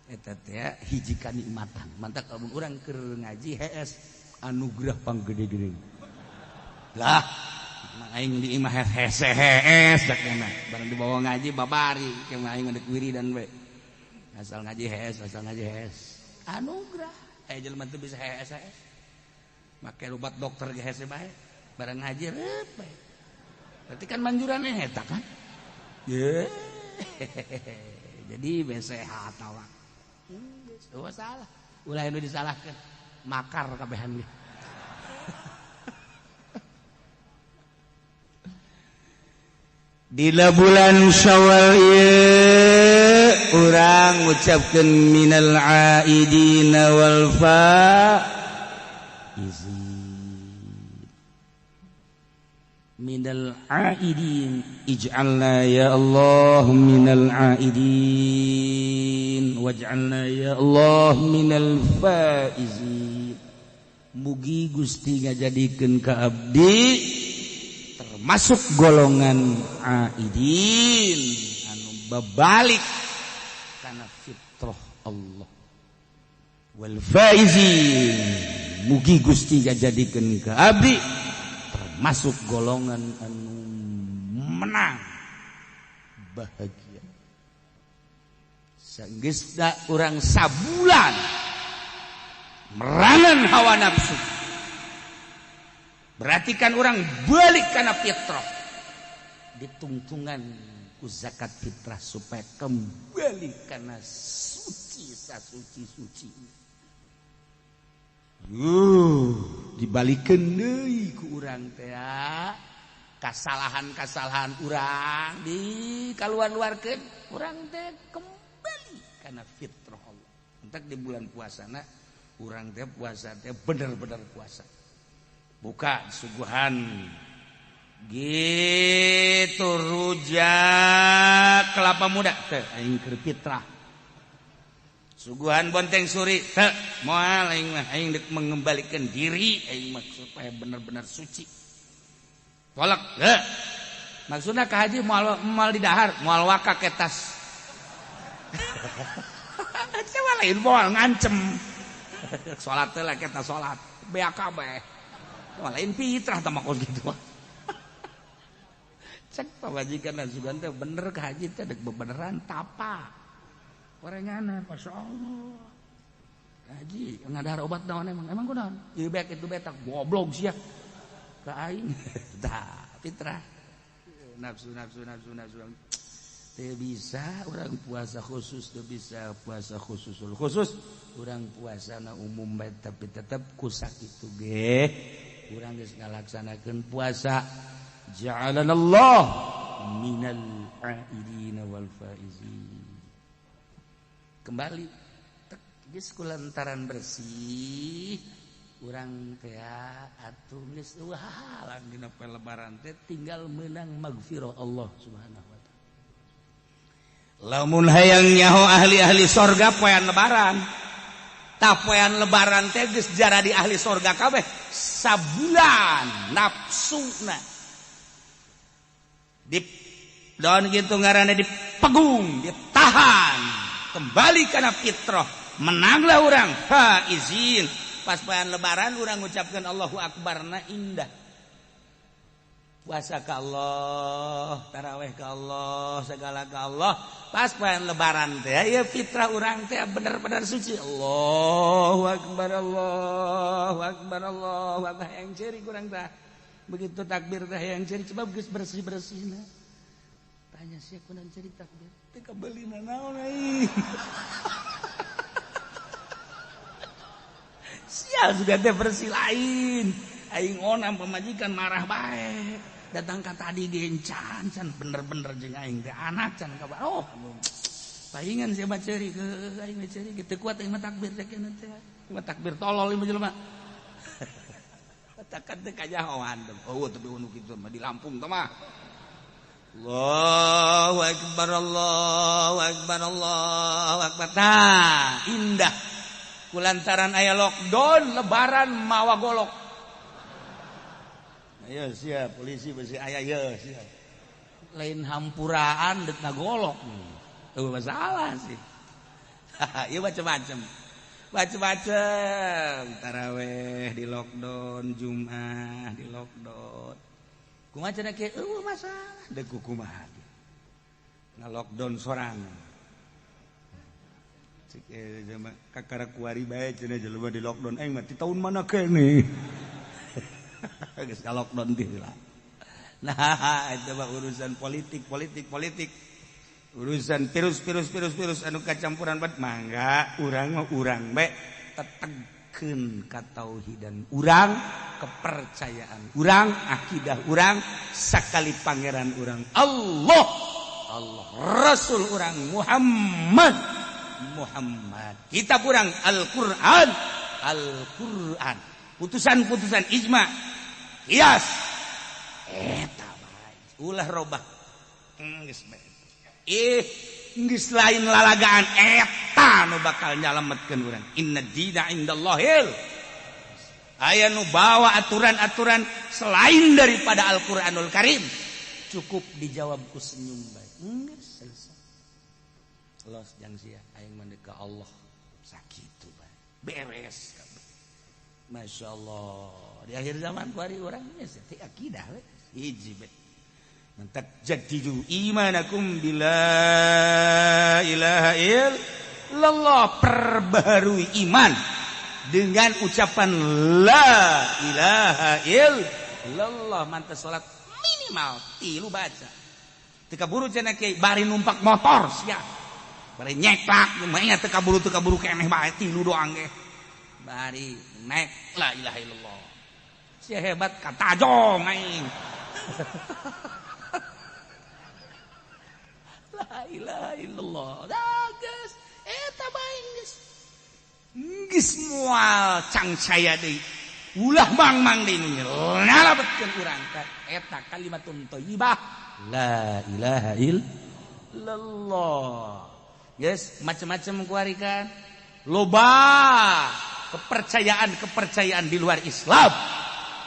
Speaker 1: Eta teh hiji kanikmatan. Mantak lamun urang keur ngaji hees anugerah panggede-gede. Lah, mang aing di imah hese hees cakna. Barang dibawa ngaji babari, ke aing dek wiridan we. Asal ngaji hees, asal ngaji hees. Anugerah. Aya jelema teu bisa hees hees. Make obat dokter ge hese bae. Barang ngaji reup bae. Berarti kan manjurannya eta kan? Ye. Jadi be sehat awak. Eueuh salah. Ulah anu disalahkeun. Makar kabehan ge. Dina bulan Syawal ieu urang ngucapkeun minal aidina wal faizin. Minal aidin, ij'alna ya Allah minal aidin, waj'alna ya Allah minal faizin. Mugi Gusti ngajadikeun ka abdi termasuk golongan aidin anu babalik kana fitrah Allah, wal faizin. Mugi Gusti ngajadikeun ka abdi masuk golongan anu menang bahagia. Sanggeus da urang sabulan merangan hawa nafsu, berarti kan urang balik kana fitrah, ditungtungan ku zakat fitrah supaya kembali kana suci sasuci-suci. Dibalikeun deui ku urang teh kasalahan-kasalahan urang di kaluar-luarkeun, urang teh kembali kana fitrah Allah. Entak di bulan puasana urang teh puasa teh bener-bener puasa. Buka suguhan gitu rujak kelapa muda teh aing keur fitrah. Suguhan bonteng suri teh moal aing mah, aing dek mengembalikan diri aing mah supaya benar-benar suci. Tolak heuh. Maksudna ka haji moal moal di dahar, moal waka ke tas. Coba lain moal ngancem. Salat teh lah kita salat, BAKB. Moal lain fitrah tah mah kos kitu mah. Cek pamajikan sugan teh bener ka haji teh dek bebeneran tapa. Orangana, Masya Allah. Haji, ngadahar obat naon emang? Emang kunaon? Ieu bek itu betak goblok sia. Ka aing. Tah, fitrah. Nafsu nafsu nafsu nafsu. Teu bisa urang puasa khusus, teu bisa puasa khususul khusus. Urang puasana umum bae tapi tetep ku sakitu ge. Urang geus ngalaksanakeun puasa. Ja'alanallah minal aidina wal faizin. Kembali geus kulantaran bersih urang teh atuh geus eueuh halang dina poe lebaran teh tinggal meunang magfirah Allah Subhanahu wa taala. Lamun hayang nyaho ahli-ahli sorga poean lebaran. Tapoean lebaran teh geus jaradi ahli sorga kabeh sabulan nafsuna di daun gitu ngaranna dipegung, ditahan kembali kana fitrah, menanglah urang faizin. Pas poean lebaran urang ngucapkeun Allahu Akbar na indah. Puasa ka Allah, taraweh ka Allah, segala ka Allah. Pas poean lebaran teh ya fitrah urang teh bener-bener suci. Allahu Akbar, Allahu Akbar, Allahu Akbar. Yang ciri kurang tah. Begitu takbir teh yang ciri sebab geus bersih-bersihna. Tanya sia kunaon ciri takbir? Teu kabeulina naon aing. Sial sudah teh bersih lain. Aing onam pemajikan marah bae. Datang ka tadi gencan can bener-bener jeung aing teh anak can kabar. Oh, palingan sia mah ceurik heuh aing mah ceurik teu kuat aing mah takbir teh keun teh. Mah takbir tolol ieu mah jelema. Takkan teu kajahoan. Oh, tapi anu kitu mah di Lampung teh mah. Allahu Akbar, Allahu Akbar, Allahu Akbar. Tah, indah. Kulantaran aya lockdown lebaran mawa golok. Ayo siap polisi besi aya ye siap. Lain hampuraan deuk ngagolok. Eueuh masalah sih. Ieu macem-macem. Macem-macem. Taraweh di lockdown, Jumat di lockdown. Kumaha cenah kieu eueuh masalah deuk kumaha. Nga-lockdown sorangan. Cek jelema kakara kuari bae cenah jelema di lockdown aing mah ti taun mana keneh. Geus ka lockdown teh lah. Nah, itu mah urusan politik, politik, politik. Urusan virus, virus, virus, virus anu kacampuran bat mangga urang mah urang bae tetegkeun katauhidan urang, kepercayaan urang, akidah urang, sakali pangeran urang Allah, Allah, Rasul urang Muhammad, Muhammad. Kitab urang Al-Qur'an, Al-Qur'an. Putusan-putusan ijma, qiyas. Eta bae ulah robah. Geus bae. Geus lain lalagaan eta nu bakal nyalametkeun urang. Inna dina indallahil. Aya nu bawa aturan-aturan selain daripada Al-Qur'anul Karim. Cukup dijawab ku senyum bae. Geus selesai. Los jang sia aing mah ka Allah. Sakitu bae. Beres kabeh. Masya Allah. Di akhir zaman kuari urang geus teh akidah we. Hiji bae. Mantak jadidu imanakum bila ilaha illallah, perbaharui iman dengan ucapan la ilaha illallah. Mantas salat minimal tilu baca. Teu kaburu cenah kiai bari numpak motor sia. Bari nyeklak mah teu kaburu keneh bae tilu doang ge. Bari naik la ilaha illallah. Sia hebat katajong aing. La ilaha illallah. Dah geus eta bae geus. Geus moal cangcaya deui. Ulah mang-mang deui nu nyalabetkeun urang ka eta kalimatun thayyibah la ilaha illallah. Geus macem-macem kuari kan. Loba kepercayaan-kepercayaan di luar Islam.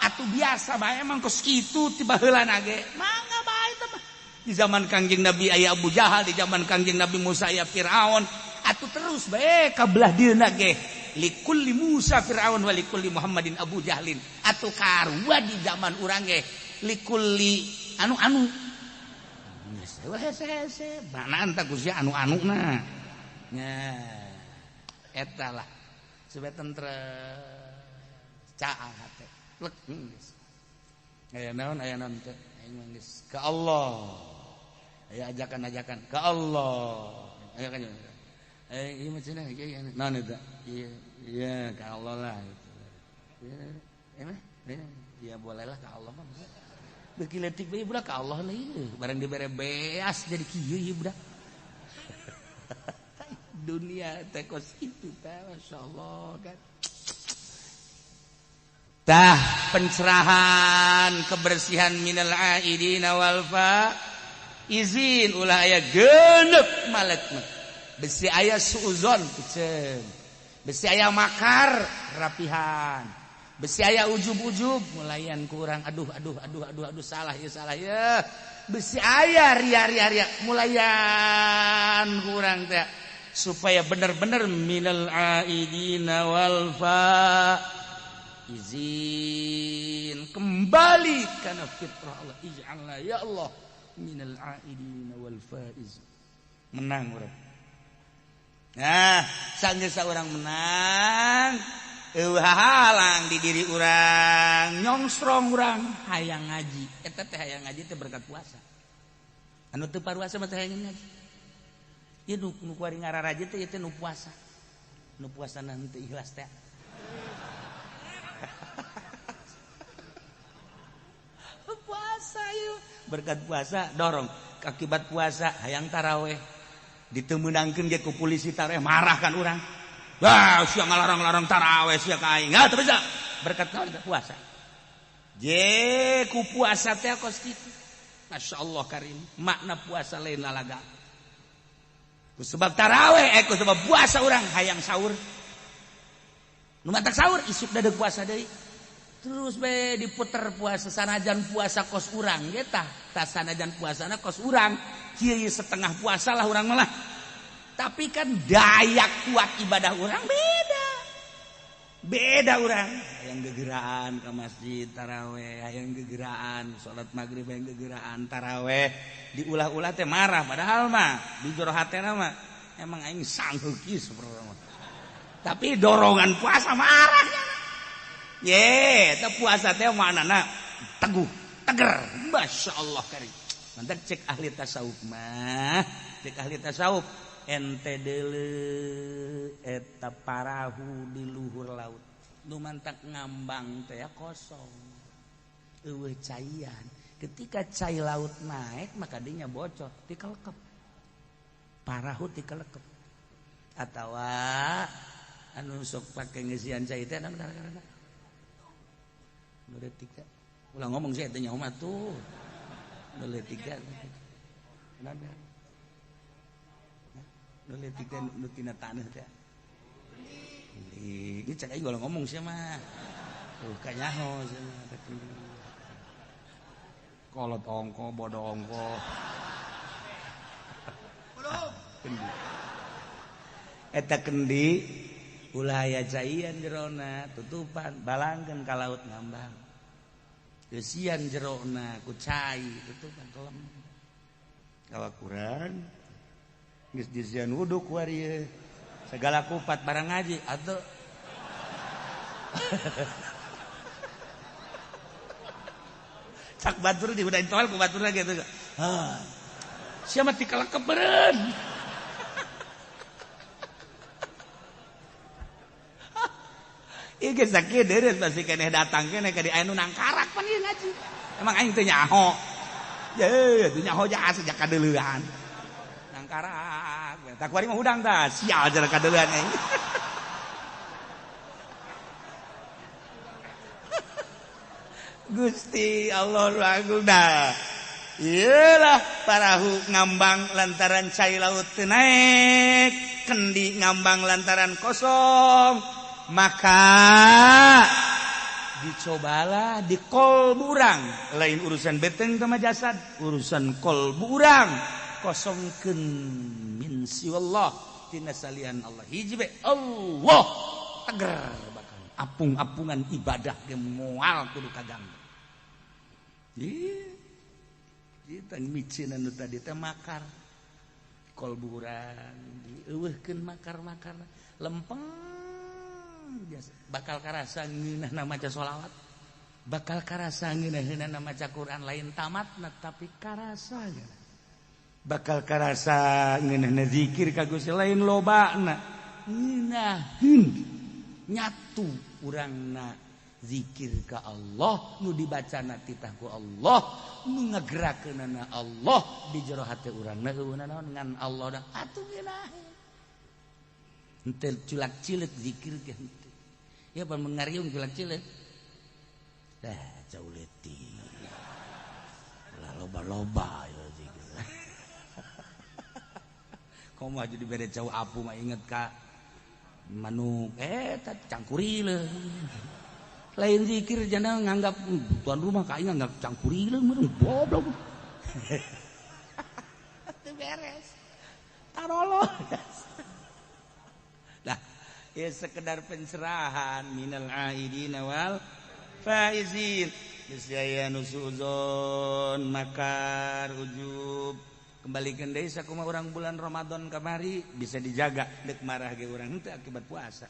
Speaker 1: Atuh biasa bae emang kos kitu ti baheulana ge. Mangga bae teh mah. Di zaman Kangjeng Nabi aya Abu Jahal, di zaman Kangjeng Nabi Musa aya Firaun. Atuh terus bae ka belah dieuna ge. Likulli Musa Firaun wa likulli Muhammadin Abu Jahlin. Atuh karua di zaman urang ge likulli anu-anu. Geus hese-hese, banaan tah ku sia anu-anuna. Nya eta lah. Supaya tentrem caang hate. Lek geus. Aya naon teh? Aing mah geus ka Allah. Aya ajakan-ajakan ka Allah. Aya kan. Ieu mah cenah ieu naon eta? Iya, iya ka Allah lah gitu. Iya, ya bolehlah ka Allah mah. Beuki leutik bae budak ka Allah lah ieu. Barang dibere beas jadi kieu ieu budak. Dunia teh kos kitu teh masyaallah kan. Tah pencerahan kebersihan minal aidina wal fa izin ulah aya genep malek mah. Besi aya suuzon piceun. Besi aya makar rapihan. Besi aya ujub-ujub mulayan kurang aduh aduh aduh aduh aduh salah ya salah ya. Besi aya ria ria ria mulayan kurang teh supaya bener-bener minal aidina wal fa izin kembali karena fitrah Allah ij'alna ya Allah minal aidina wal faiz menang urang. Nah sanggeus urang menang eueuh halang di diri urang nyongsrong urang hayang ngaji eta teh hayang ngaji teh berkat puasa anu teu paruasa mah teh hayang ngaji ieu nu kuari ngararaji teh ieu teh nu puasa nu puasana henteu ikhlas teh. Puasa yuk berkat puasa dorong akibat puasa hayang taraweh ditemenangkeun ge ku polisi taraweh marah kan urang wah sia ngalarang-larang taraweh sia ka aing teu bisa berkat naon puasa je ku puasa teh kos kitu masyaallah karim makna puasa lain lalaga ku sebab taraweh ku sebab puasa urang hayang sahur nu matak sahur isuk dadeg puasa deui terus be diputer puasa sanajan puasa kos urang ge tah tah sanajan puasana kos urang kieu setengah puasa lah urang malah tapi kan daya kuat ibadah urang beda beda urang hayang gegeraan ke masjid taraweh hayang gegeraan salat maghrib hayang gegeraan taraweh diulah-ulah teh marah padahal mah di jero hatena mah emang aing sanggup kieu sapertona tapi dorongan puasa marah. Ye, teh puasa teh maknana teguh, teger. Masya Allah karim. Mantap cek ahli tasawuf mah, cek ahli tasawuf ente deuleu eta parahu di luhur laut. Nu mantak ngambang teh kosong. Eueuh caian. Ketika cai laut naik maka dinya bocor, tikelekep. Parahu tikelekep. Atawa anu sok pake ngeusian cai teh anu gara-gara tiga. Ulah ngomong sih teh nyaho mah tuh. Nule tiga. Nada. Nule tiga nu tina taneuh teh. Ini cek aing ulah ngomong sih mah. Tuh kanyaho sih mah. Kolot ongko bodoh ongko. Kendi. Eta kendi ulah aya caian jerona tutupan balangkeun ka laut ngambang. Kesian jerona ku cai tutupan kelem. Kawakuran geus disian wudu ku ari segala kupat barang ngaji atuh. Cak batur di udah intoal ku batur lagi atuh. Hah. Sia mah tikelekep beureun. Ieu geus sakieu deureut pasti keneh datang keneh ka di aya nu nangkarak pan ieu ngaji. Emang aing teu nyaho. Ye, teu nyaho ja sejak kadeuleuan. Nangkarak. Tak kuari mah hudang tah, sial jara kadeuleuan aing. Gusti Allah agung dah. Iyalah parahu ngambang lantaran cai laut teu naek, kendi ngambang lantaran kosong. Maka dicobalah di kolbu urang, lain urusan beteng sama jasad, urusan kolbu urang kosongkeun min siwallah tina salian Allah hiji be Allah teger bakal apung-apungan ibadah ge moal kudu kaganggu. Ieu kita micin anu tadi teh makar kolbu urang dieuweuhkeun makar-makar lempeng biasa bakal karasa ngeunahna maca sholawat bakal karasa ngeunahna maca Quran lain tamatna tapi karasa bakal karasa ngeunahna zikir ka Gusti lain lobana ngeunaheun nyatu urangna zikir ka Allah nu dibacana titah ku Allah nu ngagerakeunana Allah di jero hate urangna eueuh naon ngan Allah da atuh ngeunaheun henteu culak cileuk zikir ge henteu. Ya pan mengariung culak cileuk. Dah jauh leutik. Ulah loba-loba ya zikir. Komo jadi bere jauh apu mah inget ka Manuk eta cangkurileung. Lain zikir jana nganggap tuan rumah ka aing nganggap cangkurileung meureun goblok. Teu beres. Tarolo. Nah, ya sekedar pencerahan minal aidina wal faizin. Geus aya nu suuzon, makar, ujub. Kembalikan deui sakumaha urang bulan Ramadan kamari bisa dijaga deuk marah ge urang henteu akibat puasa.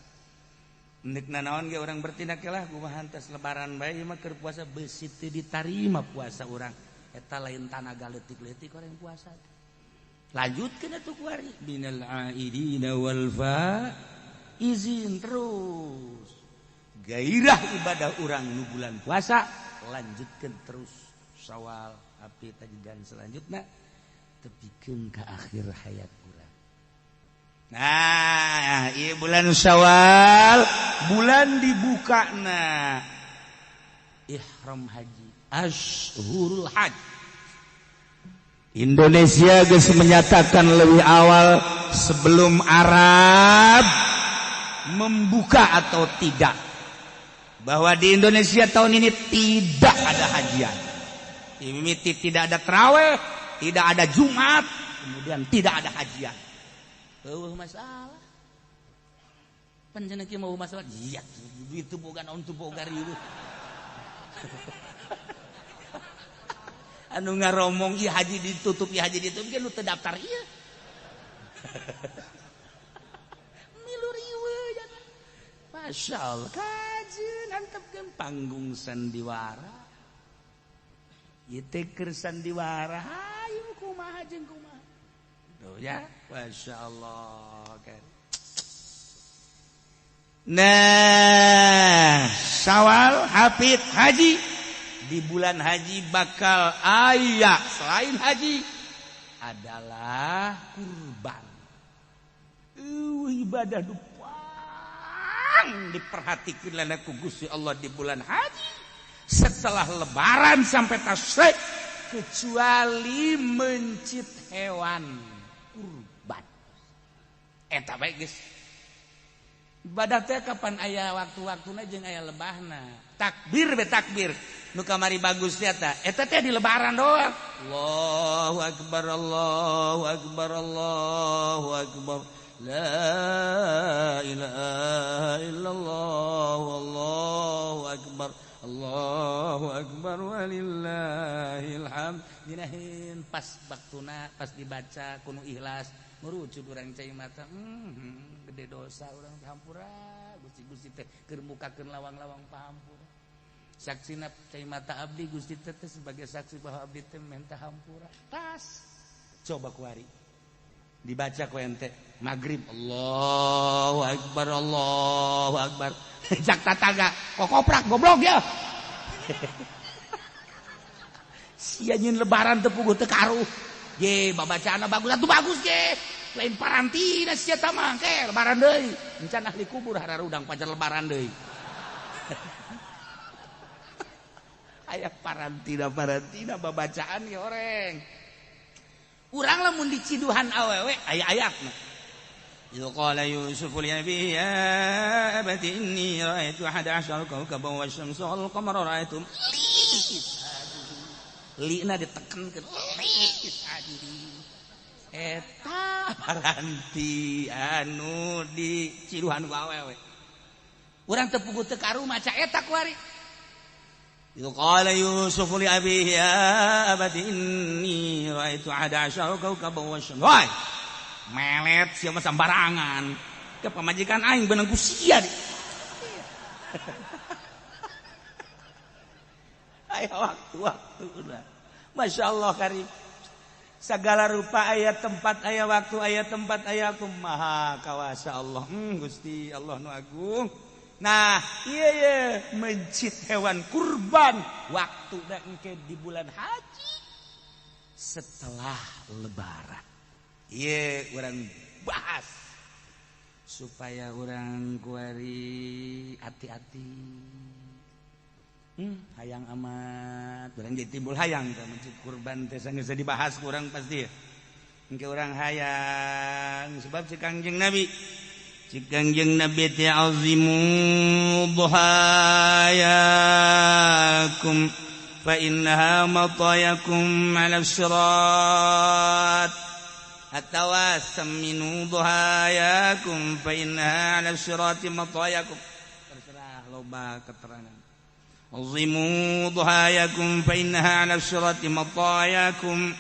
Speaker 1: Deuk nanaon ge urang bertindak lah kumaha tas lebaran bae mah keur puasa beusi teu ditarima puasa urang. Eta lain tanaga leutik-leutik orang puasa. Lanjutkeun atuh kuari minal aidina wal faizin terus. Gairah ibadah urang nu bulan puasa lanjutkeun terus Syawal, Api, dan selanjutnya tepikeun ka akhir hayat urang. Nah, ieu bulan Syawal, bulan dibukana ihram haji, ashurul hajj. Indonesia geus menyatakan lebih awal sebelum Arab membuka atau tidak bahwa di Indonesia tahun ini tidak ada hajian. Mimiti tidak ada terawih, tidak ada Jumat, kemudian tidak ada hajian. Eueuh masalah. Panjenengan kieu mau masalah? Iya, itu boga naon tuh boga riweuh. Anu ngaromong ieu haji ditutup, ieu haji ditutup, ge nu teu daftar ieu. Milu riweuh jangan. Masya Allah, kajeun antepkeun panggung sandiwara. Ieu teh keur sandiwara, hayu kumaha jeung kumaha. Tuh ya, Masya Allah kan. Nah, Syawal hafid haji. Di bulan haji bakal aya selain haji adalah kurban. Ibadah dupang diperhatikan lana ku Gusti Allah di bulan haji. Setelah lebaran sampai tasyrik kecuali mencit hewan kurban. Eta bae geus. Ibadah teh kapan aya waktu-waktuna jeung aya lebahna. Takbir be takbir. Nu kamari bagus teh eta. Eta teh di lebaran doang. Allahu akbar, Allahu akbar, Allahu akbar. La ilaha illallah, Allahu akbar. Allahu akbar walillahil hamd. Dinahin pas waktuna pas dibaca kuno ikhlas ngurucut urang cai mata. Gede dosa urang hampura Gusti-gusti teh keur mukakeun lawang-lawang pahampura. Saksina cai mata abdi Gusti teh sebagai saksi bahwa abdi teh minta hampura. Tas coba kuari dibaca ku ente maghrib Allahu akbar Allahu akbar. Jak tataga kokoprak goblok ya. Sia nyeun lebaran teu puguh teu karuh. Ye babacaanna bagus atuh bagus ge. Lain parantina sia ta mah ke lebaran deui. Encan ahli kubur hararudang pacar lebaran deui. Aya parantina babacaan ge oreng. Urang lamun diciduhan awewe aya ayatna.
Speaker 2: إذ قال يوسف لأبيه يا أبت إني رأيت 11 كوكبا والشمس والقمر رأيتهم
Speaker 1: li lina ditekankeun li sajidin. Eta paranti anu di ciduhan ku awewe. Urang teu puguh teu karu maca eta kuari.
Speaker 2: إذ قال يوسف لأبيه يا أبت إني رأيت 11 كوكبا والشمس.
Speaker 1: Woi, melet sia mah sembarangan. Ke pamajikan aing beunang ku sia. Aya waktu-waktu udah. Masya Allah karim. Segala rupa aya tempat aya waktu aya tempat aya aku maha kawasa Allah. Gusti Allah nu agung. Nah, iya iya mencit hewan kurban waktu dan engke di bulan haji setelah lebaran. Iya, orang bahas supaya orang kuari hati-hati. Hayang amat, orang jadi timbul hayang teh mencit kurban teh sanggeus dibahas kurang pasti. Engke orang hayang sebab si Kangjeng Nabi
Speaker 2: Cik Kangjeng Nabi teh azimu dhahayakum fa innaha matayakum 'ala sirat atawa saminu dhahayakum fa innaha 'ala sirati matayakum. Terserah loba keterangan. Azimu dhahayakum fa innaha 'ala sirati matayakum.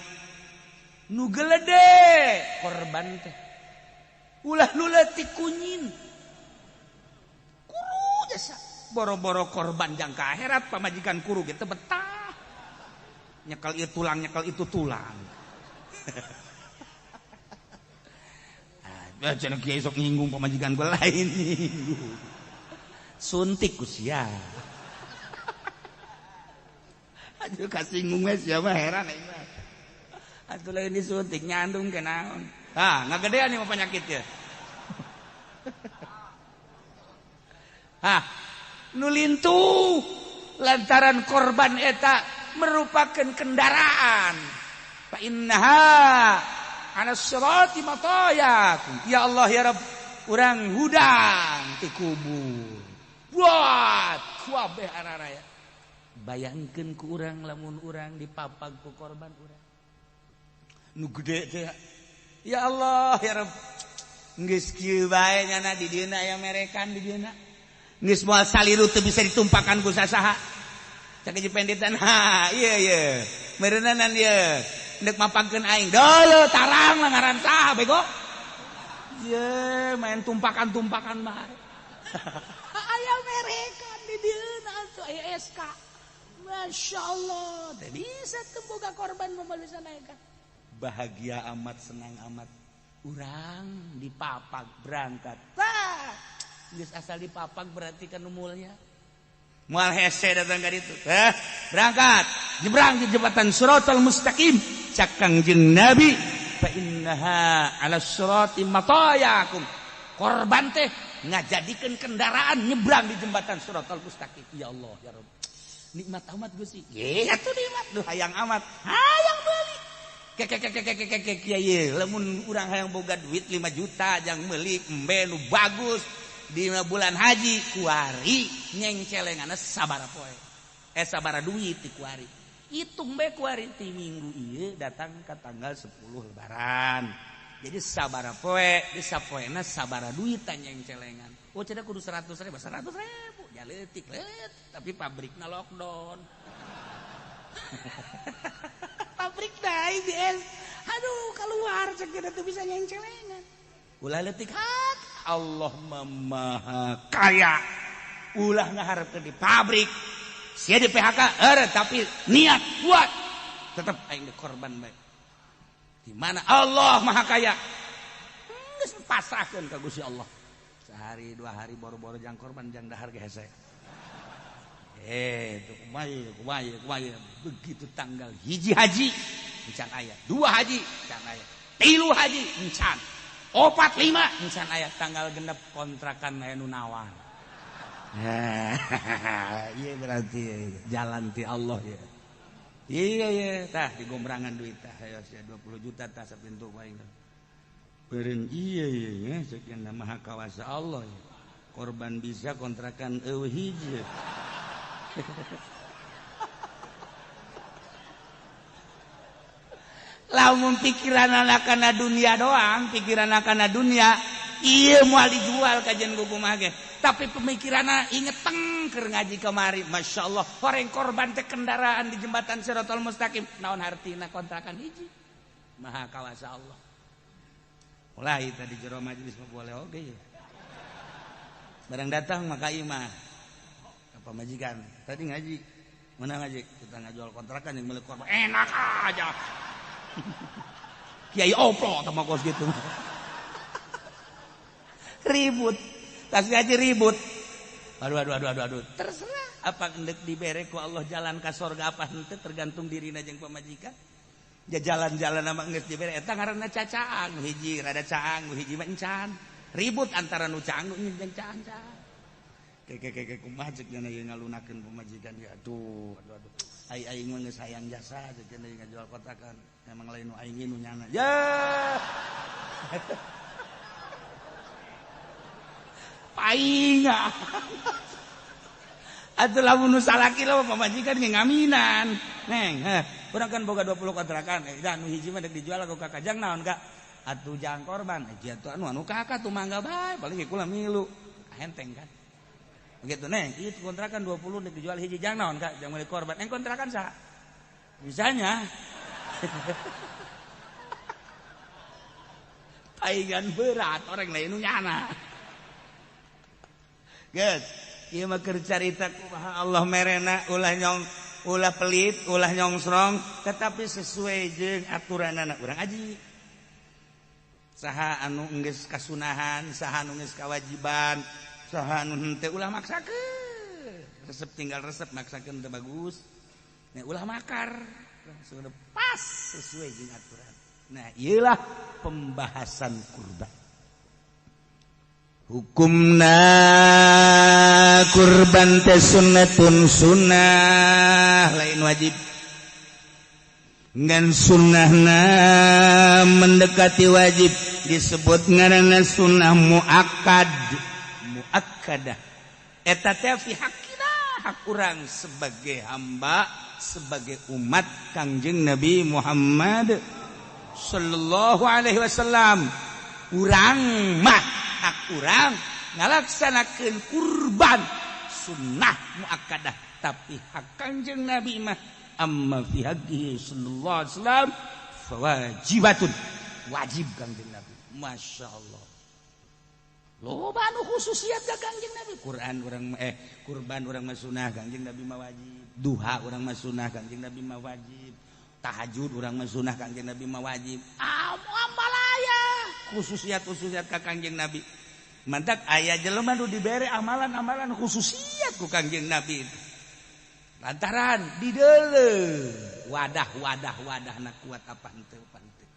Speaker 2: Nu gelede korban teh ulah nu leutik kunyin kuru jasa boro-boro korban jangka akhirat pamajikan kuru gitu betah nyekel ieu tulang nyekel itu tulang. Ah cenah kiai sok nyinggung pamajikan gua lain nyinggung suntik ku sia. Aduh kasinggung we sia mah heran aing mah. Atuh lain disuntik nyandung ke naon. Ah, ngagedean nih mah penyakitnya. Hah, nu lintuh lantaran korban eta merupakan kendaraan. Fa innaha 'ala sirati matayakum. Ya Allah ya Rabb, urang hudang ti kubur. Buat kabeh araraya. Bayangkeun ku urang lamun urang dipapag ku korban urang. Nu gede teh. Ya Allah ya Rabb, geus kieu bae nyana di dieuna aya merekan di dieuna. Geus moal saliru teu bisa ditumpakan ku sasaha. Cak penditan ha ieu ieu. Meureunanan ieu. Ndek mapagkeun aing. Deuleu tarang lah ngaran saha bego. Ye main tumpakan-tumpakan bae. Aya merekan di dieuna atuh aya SK. Masya Allah, teu bisa teu boga korban moal bisa naekan. Bahagia amat, senang amat. Urang dipapag berangkat. Tah, geus asal dipapag berarti kan mulya. Moal hese datang ka ditu. Berangkat, nyebrang di jembatan Siratal Mustaqim. Cak Kangjeng Nabi, fa innaha 'ala sirati matayakum. Korban teh ngajadikeun kendaraan nyebrang di jembatan Siratal Mustaqim. Ya Allah ya Rabb. Nikmat amat Gusti. Ye atuh nikmat duh hayang amat. Hayang beuli. Kekekekekekek kiai lamun urang hayang boga duit 5 juta jang meuli embe nu bagus di bulan haji kuari nyengcelenganna sabaraha poe sabaraha duit di kuari hitung bae kuari ti minggu ieu datang ka tanggal 10 lebaran jadi sabaraha poe di sapoena sabaraha duit nyengcelengan oh cenah kudu 100 ribu 100 ribu ya leutik leutik tapi pabrikna lockdown. Pabrik dah IBS. Aduh keluar cek teu bisa nyengcelengan. Ulah leutik hak Allah Maha Kaya. Ulah ngaharepkeun di pabrik. Sia di PHK eureun tapi niat kuat. Tetep aing ge korban bae. Di mana Allah Maha Kaya. Geus pasrahkeun ka Gusti Allah. Sehari dua hari boro-boro jang korban jang dahar ge hese. Itu kumaha begitu tanggal hiji haji encan aya, dua haji encan aya, tilu haji encan, opat lima encan aya, tanggal genep kontrakan aya nu nawar. Iya berarti jalan ti Allah ya. Iya iya tah digombrangan duit tah aya 20 juta tah sapintu aing. Beureun iya iya sekian maha kawasa Allah ya. Korban bisa kontrakan eueuh hiji. Lamun pikiran anak kana dunia doang, pikiran anak kana dunia, iya moal dijual kajian kumaha ge. Tapi pemikiranna inget teng keur ngaji kamari, Masya Allah, horeng korban teh kendaraan di jembatan Siratal Mustaqim, naon hartina kontrakan hiji. Maha kawasa Allah. Mulai tadi jero majelis mah boleh oge ya. Barang datang maka imah. Pamajikan tadi ngaji mana ngaji kita ngajual kontrakan yang milik korban enak aja. Kiai oplo sama kos gitu. Ribut tas ngaji ribut aduh terserah apa hendak dibere ku Allah jalan ka sorga apa henteu tergantung dirina jeung pamajikan. Ja jalan-jalan sama geus dibere eta ngaranna cacaang hiji rada caang hiji mah encan ribut antara nu caang jeung caang. Keke kumaha cek nya ieu ngalunakeun pamajikan ya aduh aduh aduh ai aing mah geus hayang jasa cek nya ngajual kotakan emang lain nu aing nu nyana ya.
Speaker 1: Paingan. Atuh lamun nu salaki lah pamajikan ge ngaminan. Neng, heh, urang kan boga 20 kontrakan. Eh, dah nu hiji mah dek dijual ku kakak jang naon kak? Atuh jang korban. Eh, atuh anu anu kakak tuh mangga bae, paling ge kula milu. Henteng kan. Begitu neng, ieu kontrakan 20 dek dijual hiji jang naon kak? Jang meuli korban. Neng kontrakan saha? Bisanya. Paingan berat orang lain nu nyana. Geus, ieu mah keur carita kumaha Allah merena ulah nyong ulah pelit, ulah nyongsrong, tetapi sesuai jeung aturanana urang aji. Saha anu geus kasunahan, saha anu geus kawajiban, saha anu henteu ulah maksakeun. Resep tinggal resep maksakeun teu bagus. Nah, ulah makar. Sudah pas sesuai jeung aturan. Nah, iyalah pembahasan kurban. Hukumna kurban teh sunnatun sunnah lain wajib. Ngan sunnahna mendekati wajib disebut ngaranna sunnah muakkad. Muakkadah. Eta teh fi haqqina, hak urang sebagai hamba, sebagai umat Kangjeng Nabi Muhammad sallallahu alaihi wasallam. Urang mah hak urang ngalaksanakeun kurban sunnah muakkadah, tapi hak Kangjeng Nabi mah amma fi haqqihi sallallahu alaihi wasallam fawajibatun, wajib Kangjeng Nabi. Masya Allah, loba anu khususiat ka Kangjeng Nabi. Quran urang kurban urang mah sunnah, Kangjeng Nabi mah wajib. Duha urang mah sunnah, Kangjeng Nabi mah wajib. Tahajud urang mah sunnah, Kangjeng Nabi mah wajib. Amalaya khususiat-khususiat ka Kangjeng Nabi. Mantak aya jelema nu dibere amalan-amalan khususiat ku Kangjeng Nabi. Lantaran dideuleu wadah-wadah wadahna kuat apa henteu apa henteu.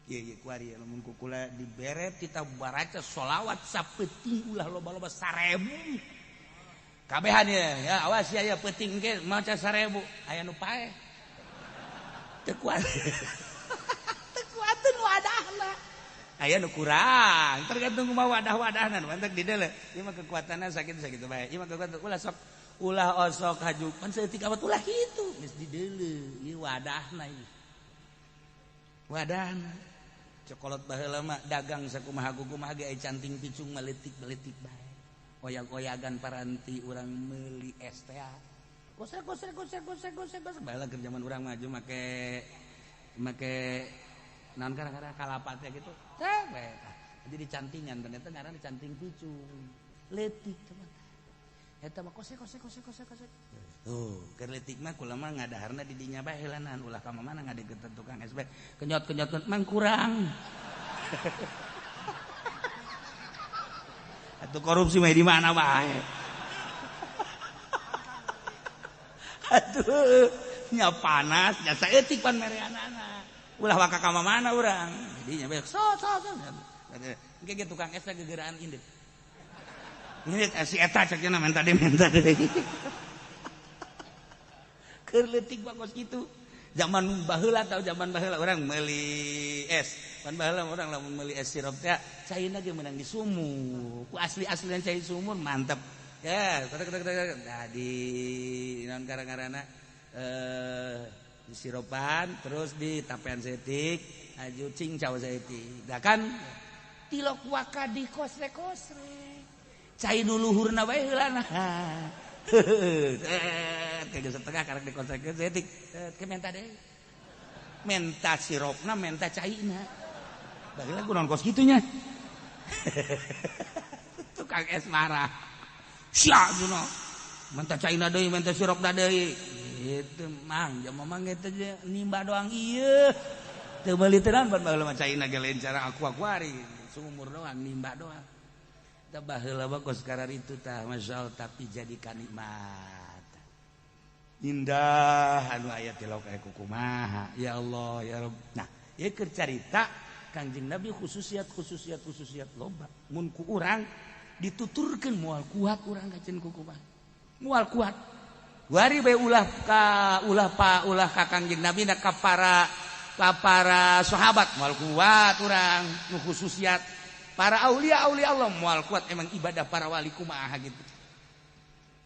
Speaker 1: Ieu ieu kuari lamun ku kula dibere kita baraca sholawat sapeuting ulah loba-loba 1000. Kabehan ya, ya awas ya ya peuting ge maca 1000 aya nu paeh. Teu kuat. Teu kuateun wadahna. Aya nu kurang, tergantung kumaha wadah-wadahna mantak dideuleu. Ieu mah kekuatanna sakitu-sakitu bae. Ieu mah kekuatan ulah sok ulah osok haju pan saeutik amat ulah kitu geus dideuleu. Ieu wadahna ieu. Wadahna. Cokolot baheula mah dagang sakumaha kumaha ge canting picung mah leutik-leutik bae. Oyag-oyagan paranti urang meuli es teh. Gosek gosek gosek gosek gosek gosek baheula keur zaman urang mah make make naon gara-gara kalapa teh gitu. Teh bae. Jadi dicantingan ternyata ngaran dicanting picung. Leutik teman. Eta mah kosek kosek kosek kosek kosek. Tuh, keur leutik mah kula mah ngadaharna di dinya bae heulanan ulah ka mana ngadeukeutan tukang es bae. Kenyot-kenyot mang kurang. Atuh korupsi mah di mana bae. Atuh nya panas nya saeutik pan mereanana. Ulah waka ka mana urang. Jadi nya bae so so so. Engke ge tukang es gegeraan indit. Ini si eta cek nya menta deui menta deui. Keur leutik bagus kitu. Zaman baheula atau zaman baheula urang meuli es. Pan baheula urang lamun meuli es sirup teh caina ge meunang di sumur. Ku asli-aslian cai sumur mantep. Ya, nah di naon karang-karana di sirupan terus di tapean setik, aju cincau setik. Da kan tilok waka di kosre-kosre. Cai nu luhurna bae heulana. Kayak setengah karek dikosrekeun setik. Ke menta deui. Menta sirupna, menta caina. Baheula kunaon kos kitu nya. Tukang es marah. Sia cenah. Menta caina deui, menta sirupna deui. Gitu mang, jam mamang eta nimba doang ieu. Teu meuli teh naon pan baheula mah caina ge lain cara aku-akuari. Sumur doang nimba doang. Tah baheula mah kos kararitu tah masyaallah tapi jadi kanikmat. Indah anu aya tilok aya kukumaha. Ya Allah ya Rabb. Nah, ieu keur carita Kangjeng Nabi khususiat khususiat khususiat loba. Mun ku urang dituturkeun moal kuat urang kaceun kukumaha. Moal kuat. Wari bae ulah ka ulah pa ulah ka Kangjeng Nabi na ka para sahabat moal kuat urang nu khususiat. Para aulia aulia Allah moal kuat emang ibadah para wali kumaha gitu.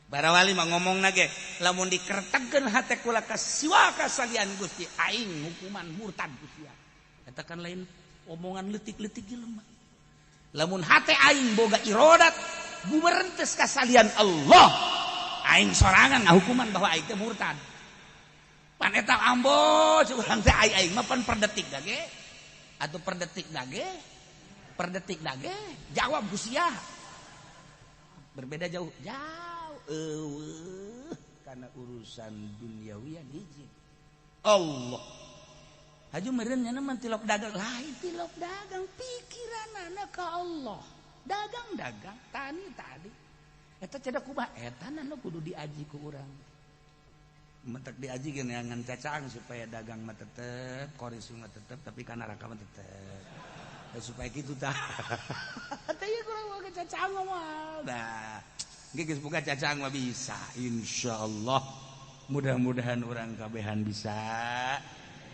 Speaker 1: Para wali mah ngomong nage lamun dikertegkeun hate kula ka siwa ka salian Gusti aing hukuman murtad Gusti. Eta kan lain omongan leutik-leutik jelema. Lamun hate aing boga irodat bumerentes ka salian Allah, aing sorangan ngahukuman bahwa aing teh murtad. Pan eta ambo urang teh aing mah pan per detik dage atau per detik dage per detik dage jawab Gusti berbeda jauh jauh eueuh karena urusan duniawian hiji Allah haju meureun nya mah tilok dagang lain tilok dagang pikiranana ka Allah dagang-dagang tani tadi eta cedak kumaha eta nu kudu diaji ku urang mentek diaji gini ngan cacang supaya dagang mah tetep koris mah tetep tapi kana neraka mah tetep supaya gitu tah teh ieu kurang boga cacang mah nah geus buka cacang mah bisa insyaallah mudah-mudahan urang kabehan bisa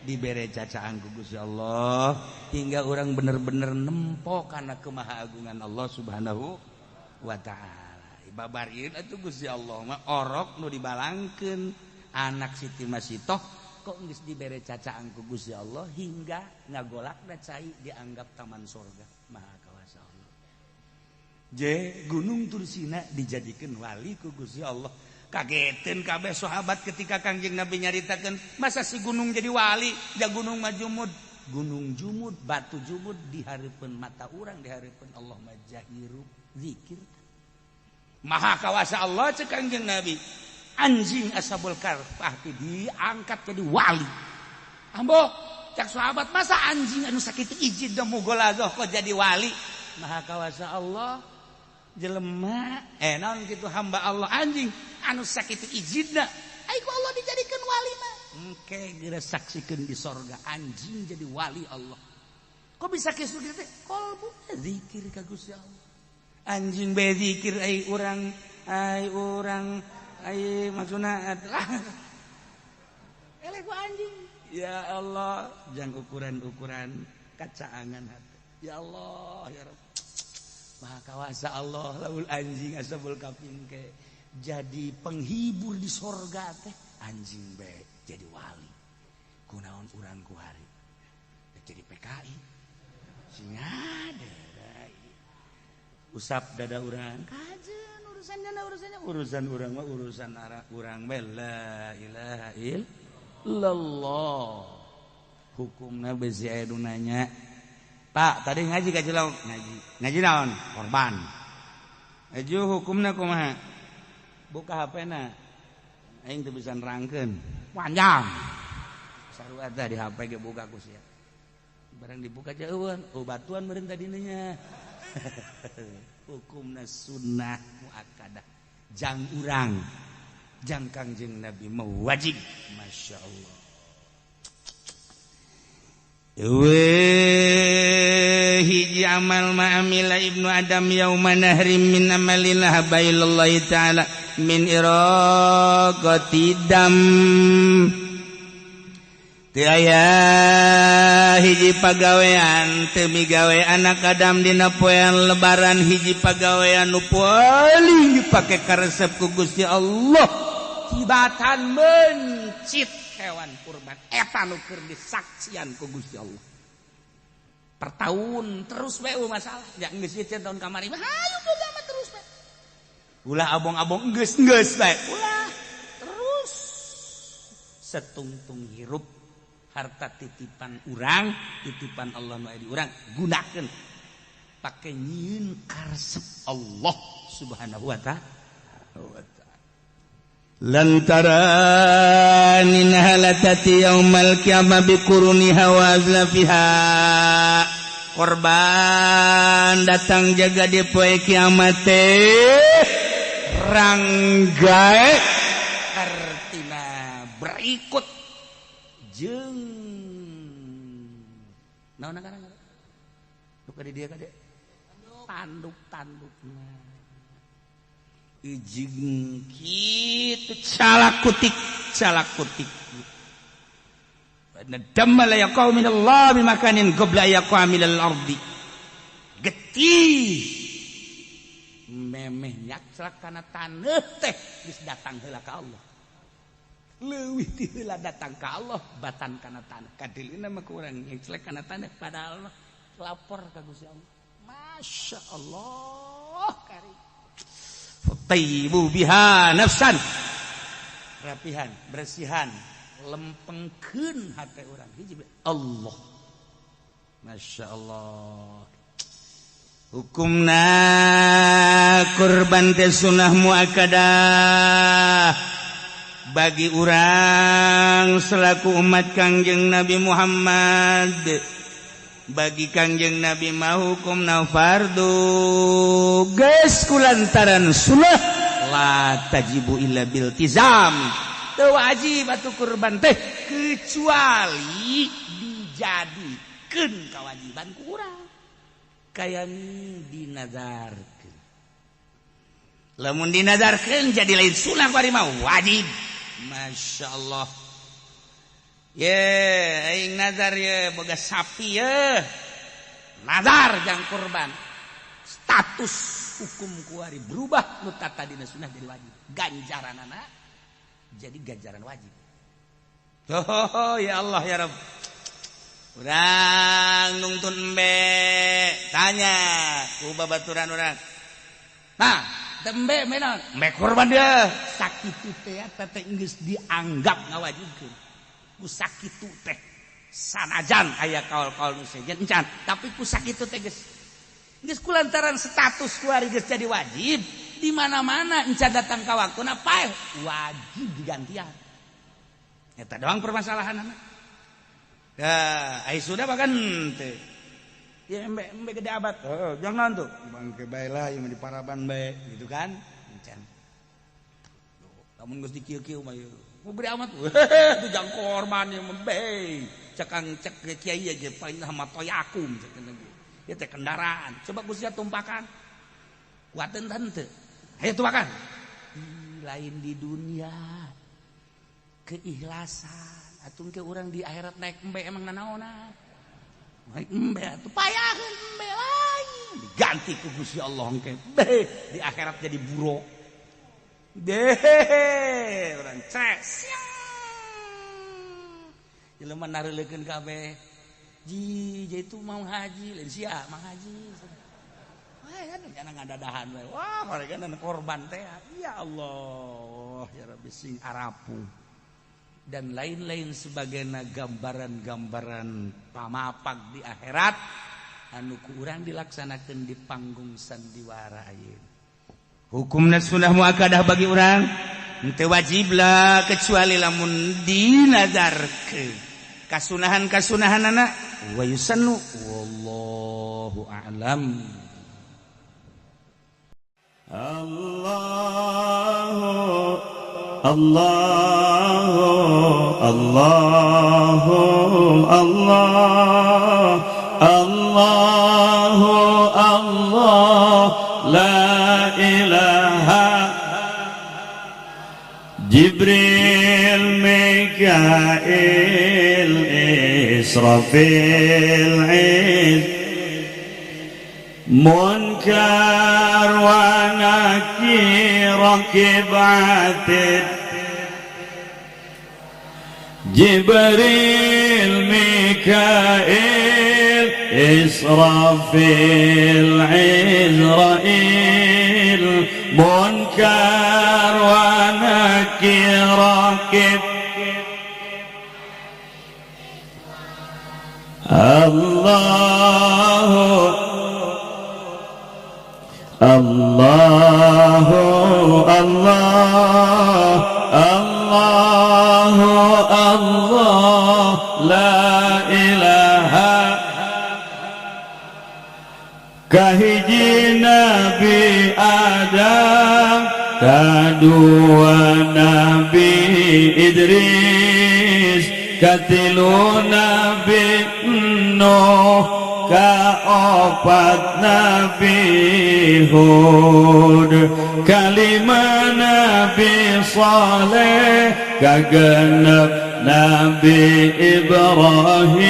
Speaker 1: dibere cacang ku Gusti Allah hingga orang bener-bener nempo kana kemahaagungan Allah Subhanahu wa taala. Babarin atuh Gusti Allah mah orok nu dibalangkeun anak Siti Masitoh kok geus dibere cacaan ku Gusti Allah hingga ngagolakna cai dianggap taman sorga. Maha kawasa Allah. Je Gunung Tursina dijadikeun wali ku Gusti Allah. Kageteun kabeh sahabat ketika Kangjeng Nabi nyaritakeun masa si gunung jadi wali, ja gunung mah jumud. Gunung jumud, batu jumud dihareupeun mata urang, dihareupeun Allah mah jahiru zikir. Maha kawasa Allah cek Kangjeng Nabi. Anjing Ashabul Kahfi diangkat jadi wali. Ambo cak sahabat masa anjing anu sakit izin da mugolazoh kok jadi wali. Maha kawasa Allah jelema naon kitu hamba Allah anjing anu sakitu izinna ai ku Allah dijadikeun wali mah. Engke geura saksikeun di sorga anjing jadi wali Allah. Kok bisa kitu teh? Kolbu zikir ka Gusti Allah. Anjing bae zikir ai urang ai maksudna eleh ku anjing. Ya Allah, jang ukuran-ukuran kacaangan hati. Ya Allah, ya Rabb. Maha kawasa Allah laul anjing Ashabul Kahfi ke jadi penghibur di sorga teh anjing bae jadi wali. Kunaon urang ku hari jadi PKI. Singade usap dada urang kajen urusannya urusan urang mah urusan arah urang bae la ilaha illallah. Hukumna besi aya nu nanya, Pak tadi ngaji ka Cilok ngaji naon korban aju hukumna kumaha buka HP na aing teu bisa nerangkeun panjang sarua teh di HP ge buka ku sia barang dibuka jauhan oh batuan meureun tadina nya. Hukumna sunnah muakkadah jang urang jang Kangjeng Nabi mah wajib. Masya Allah. Hiji amal ma'amila ibnu Adam yauma nahrim min amalin habaillahi ta'ala min iraqati dam. Teu aya hiji pagawean teu migawe anak Adam dina poean lebaran hiji pagawean nu paling dipake karesep ku Gusti Allah tibatan mencit hewan kurban eta nu keur disaksian ku Gusti Allah. Per tahun terus we masalah ya geus ieu tahun kamari mah hayu boga mah terus we. Ulah abong-abong geus-geus bae ulah terus setungtung hirup harta titipan urang, titipan Allah nu aya di urang gunakeun pake nyieun karesep Allah Subhanahu wa ta'ala. Lantaran inhalatati yaumal qiyamah biquruniha wa azlafiha. Korban datang jaga di poe kiamat teh ranggae artina berikut jeung naon ngaranna nu ka di dieu ka dieu tanduk-tandukna ijing kitu calakutik calakutik damma la yaqau minallah bimakanin qabla yaqa minal ardi
Speaker 2: Getih memeh nyakclak kana taneuh teh geus datang heula ka Allah. Leuwih ti heula datang ka Allah batan kana taneuh. Kadilina mah ku urang nyakclak kana taneuh pada Allah lapor ka Gusti Allah. Masya Allah kari. Fatayyibu biha nafsan. Rapihan, bersihan, lempengkeun hate urang hiji Allah. Masya Allah. Hukumna kurban teh sunah muakkadah bagi urang selaku umat Kangjeng Nabi Muhammad. Bagi Kangjeng Nabi mah hukumna fardu geus kulantaran sunnah la tajibu illa bil iltizam. Teu wajib atuh kurban teh kecuali dijadikeun kewajiban ku urang. Kaya dinazarkeun. Lamun dinazarkeun jadi lain sunah kuari mah wajib. Masya Allah. Ye, aing nazar ye boga sapi ye. Nazar jang kurban. Status hukum kuari berubah nu tadina sunah jadi wajib. Ganjaranana jadi ganjaran wajib. Oh ya Allah ya Rabb. Urang nungtun embe tanya ku babaturan urang. Nah, embe menaon? Embe kurban dia. Sakitu teh teh geus dianggap ngawajibkeun. Ku sakitu teh sanajan aya kaul-kaul nu sejen encan, tapi ku sakitu teh geus geus kulantaran status kuari geus jadi wajib di mana-mana encan datang ka waktuna paeh wajib digantian. Eta doang permasalahanna. Ya, ai sudah bahkan teh. Ya embe embe gede abat. Heeh, jangan tuh. Bangke bae lah ieu mah di paraban bae gitu kan. Encan. Lamun geus dikieu-kieu mah ieu. Mau gede amat. Itu jang korban ieu mah bae. Cekang cek kiai aja paling sama toyakum cek teh. Ieu teh kendaraan. Coba ku sia tumpakan. Kuateun teu? Hayo tumpakan. Lain di dunia. Keikhlasan. Atuh ke urang di akhirat naik embe emang nanaonan. Naik embe atuh payaheun embe lain. Diganti ku Gusti Allah engke. Be di akhirat jadi buruk. Deh, urang ces. Jelema nareulekeun kabeh. Ji, itu mau haji, lain sia mang haji. Wah, kan jangan ngadadahan we. Wah, mereka korban teh. Ya Allah, ya Rabbi sing arapu. Dan lain-lain sebagainya gambaran-gambaran pamapak di akhirat anu ku urang dilaksanakeun di panggung sandiwara ayeuna. Hukumna sunah muakkadah bagi urang henteu wajib lah kecuali lamun dinazarkeun. Kasunahan-kasunahanana wa yusannu wallahu a'lam.
Speaker 3: Allahu Allah Allah Allah Allah Allah la ilaha Jibril Mikail Israfil Iz Munkar wa Nakir Rakib Atid Jibril Mikail Israfil Izrail Munkar wa Nakir Rakib Allahu Allahu Allah Allahu Allah la ilaha kahiji Nabi Adam kadua Nabi Idris katilu Nabi Nuh kaopat Nabi Hud kalima Nabi Saleh kagenep Nabi Ibrahim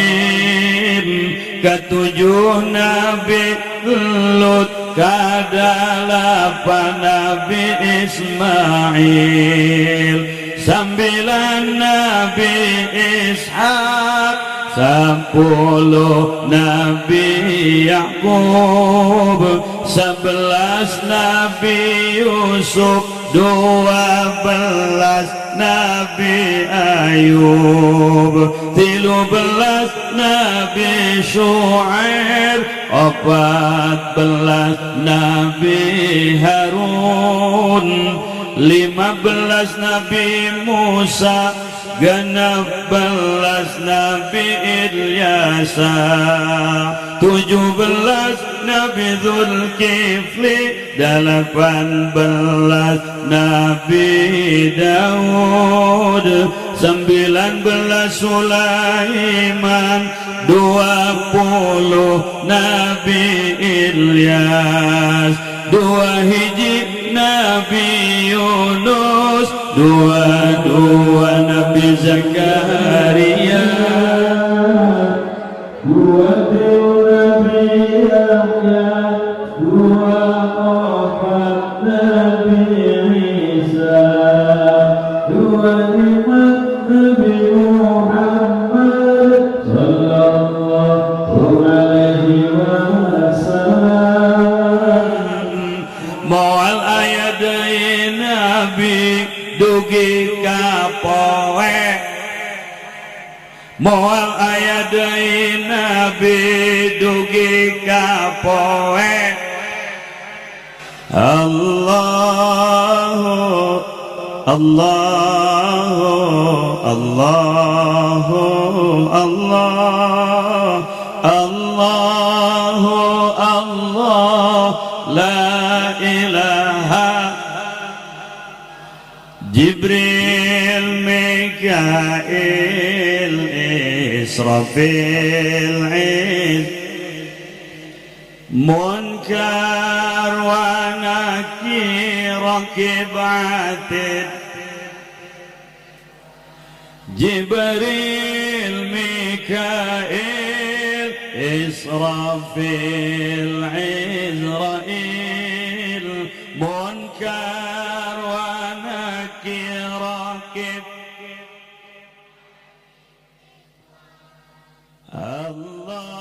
Speaker 3: ketujuh Nabi Lut, kadalapan Nabi Ismail, 9 Nabi Ishak, 10 Nabi Yakub, 11 Nabi Yusuf, 12 Nabi Ayub, 13 Nabi Shu'aib, 14 Nabi Harun, 15 Nabi Musa, 16 Nabi Ilyasa, 17 Nabi Zulkifli, 18 Nabi Daud, 19 Sulaiman, 20 Nabi Ilyas, 2 hiji Nabi Yunus, 22 Nabi Zakaria, 23 Nabi Yahya, 24 Nabi Isa, 25 Nabi Muhammad sallallahu alaihi wasallam. Moal aya deui nabi dugi ka poe, moal aya deui nabi dugi ka poe. Allahu Allahu Allahu Allah Allahu Allah, la ilaha. Jibril, Mikail, Israfil, Munkar wa Nakir, Rakib Atid, Jibril, Mikail, Israfil, Izrail, Munkar wa Nakir, Rakib. Allah.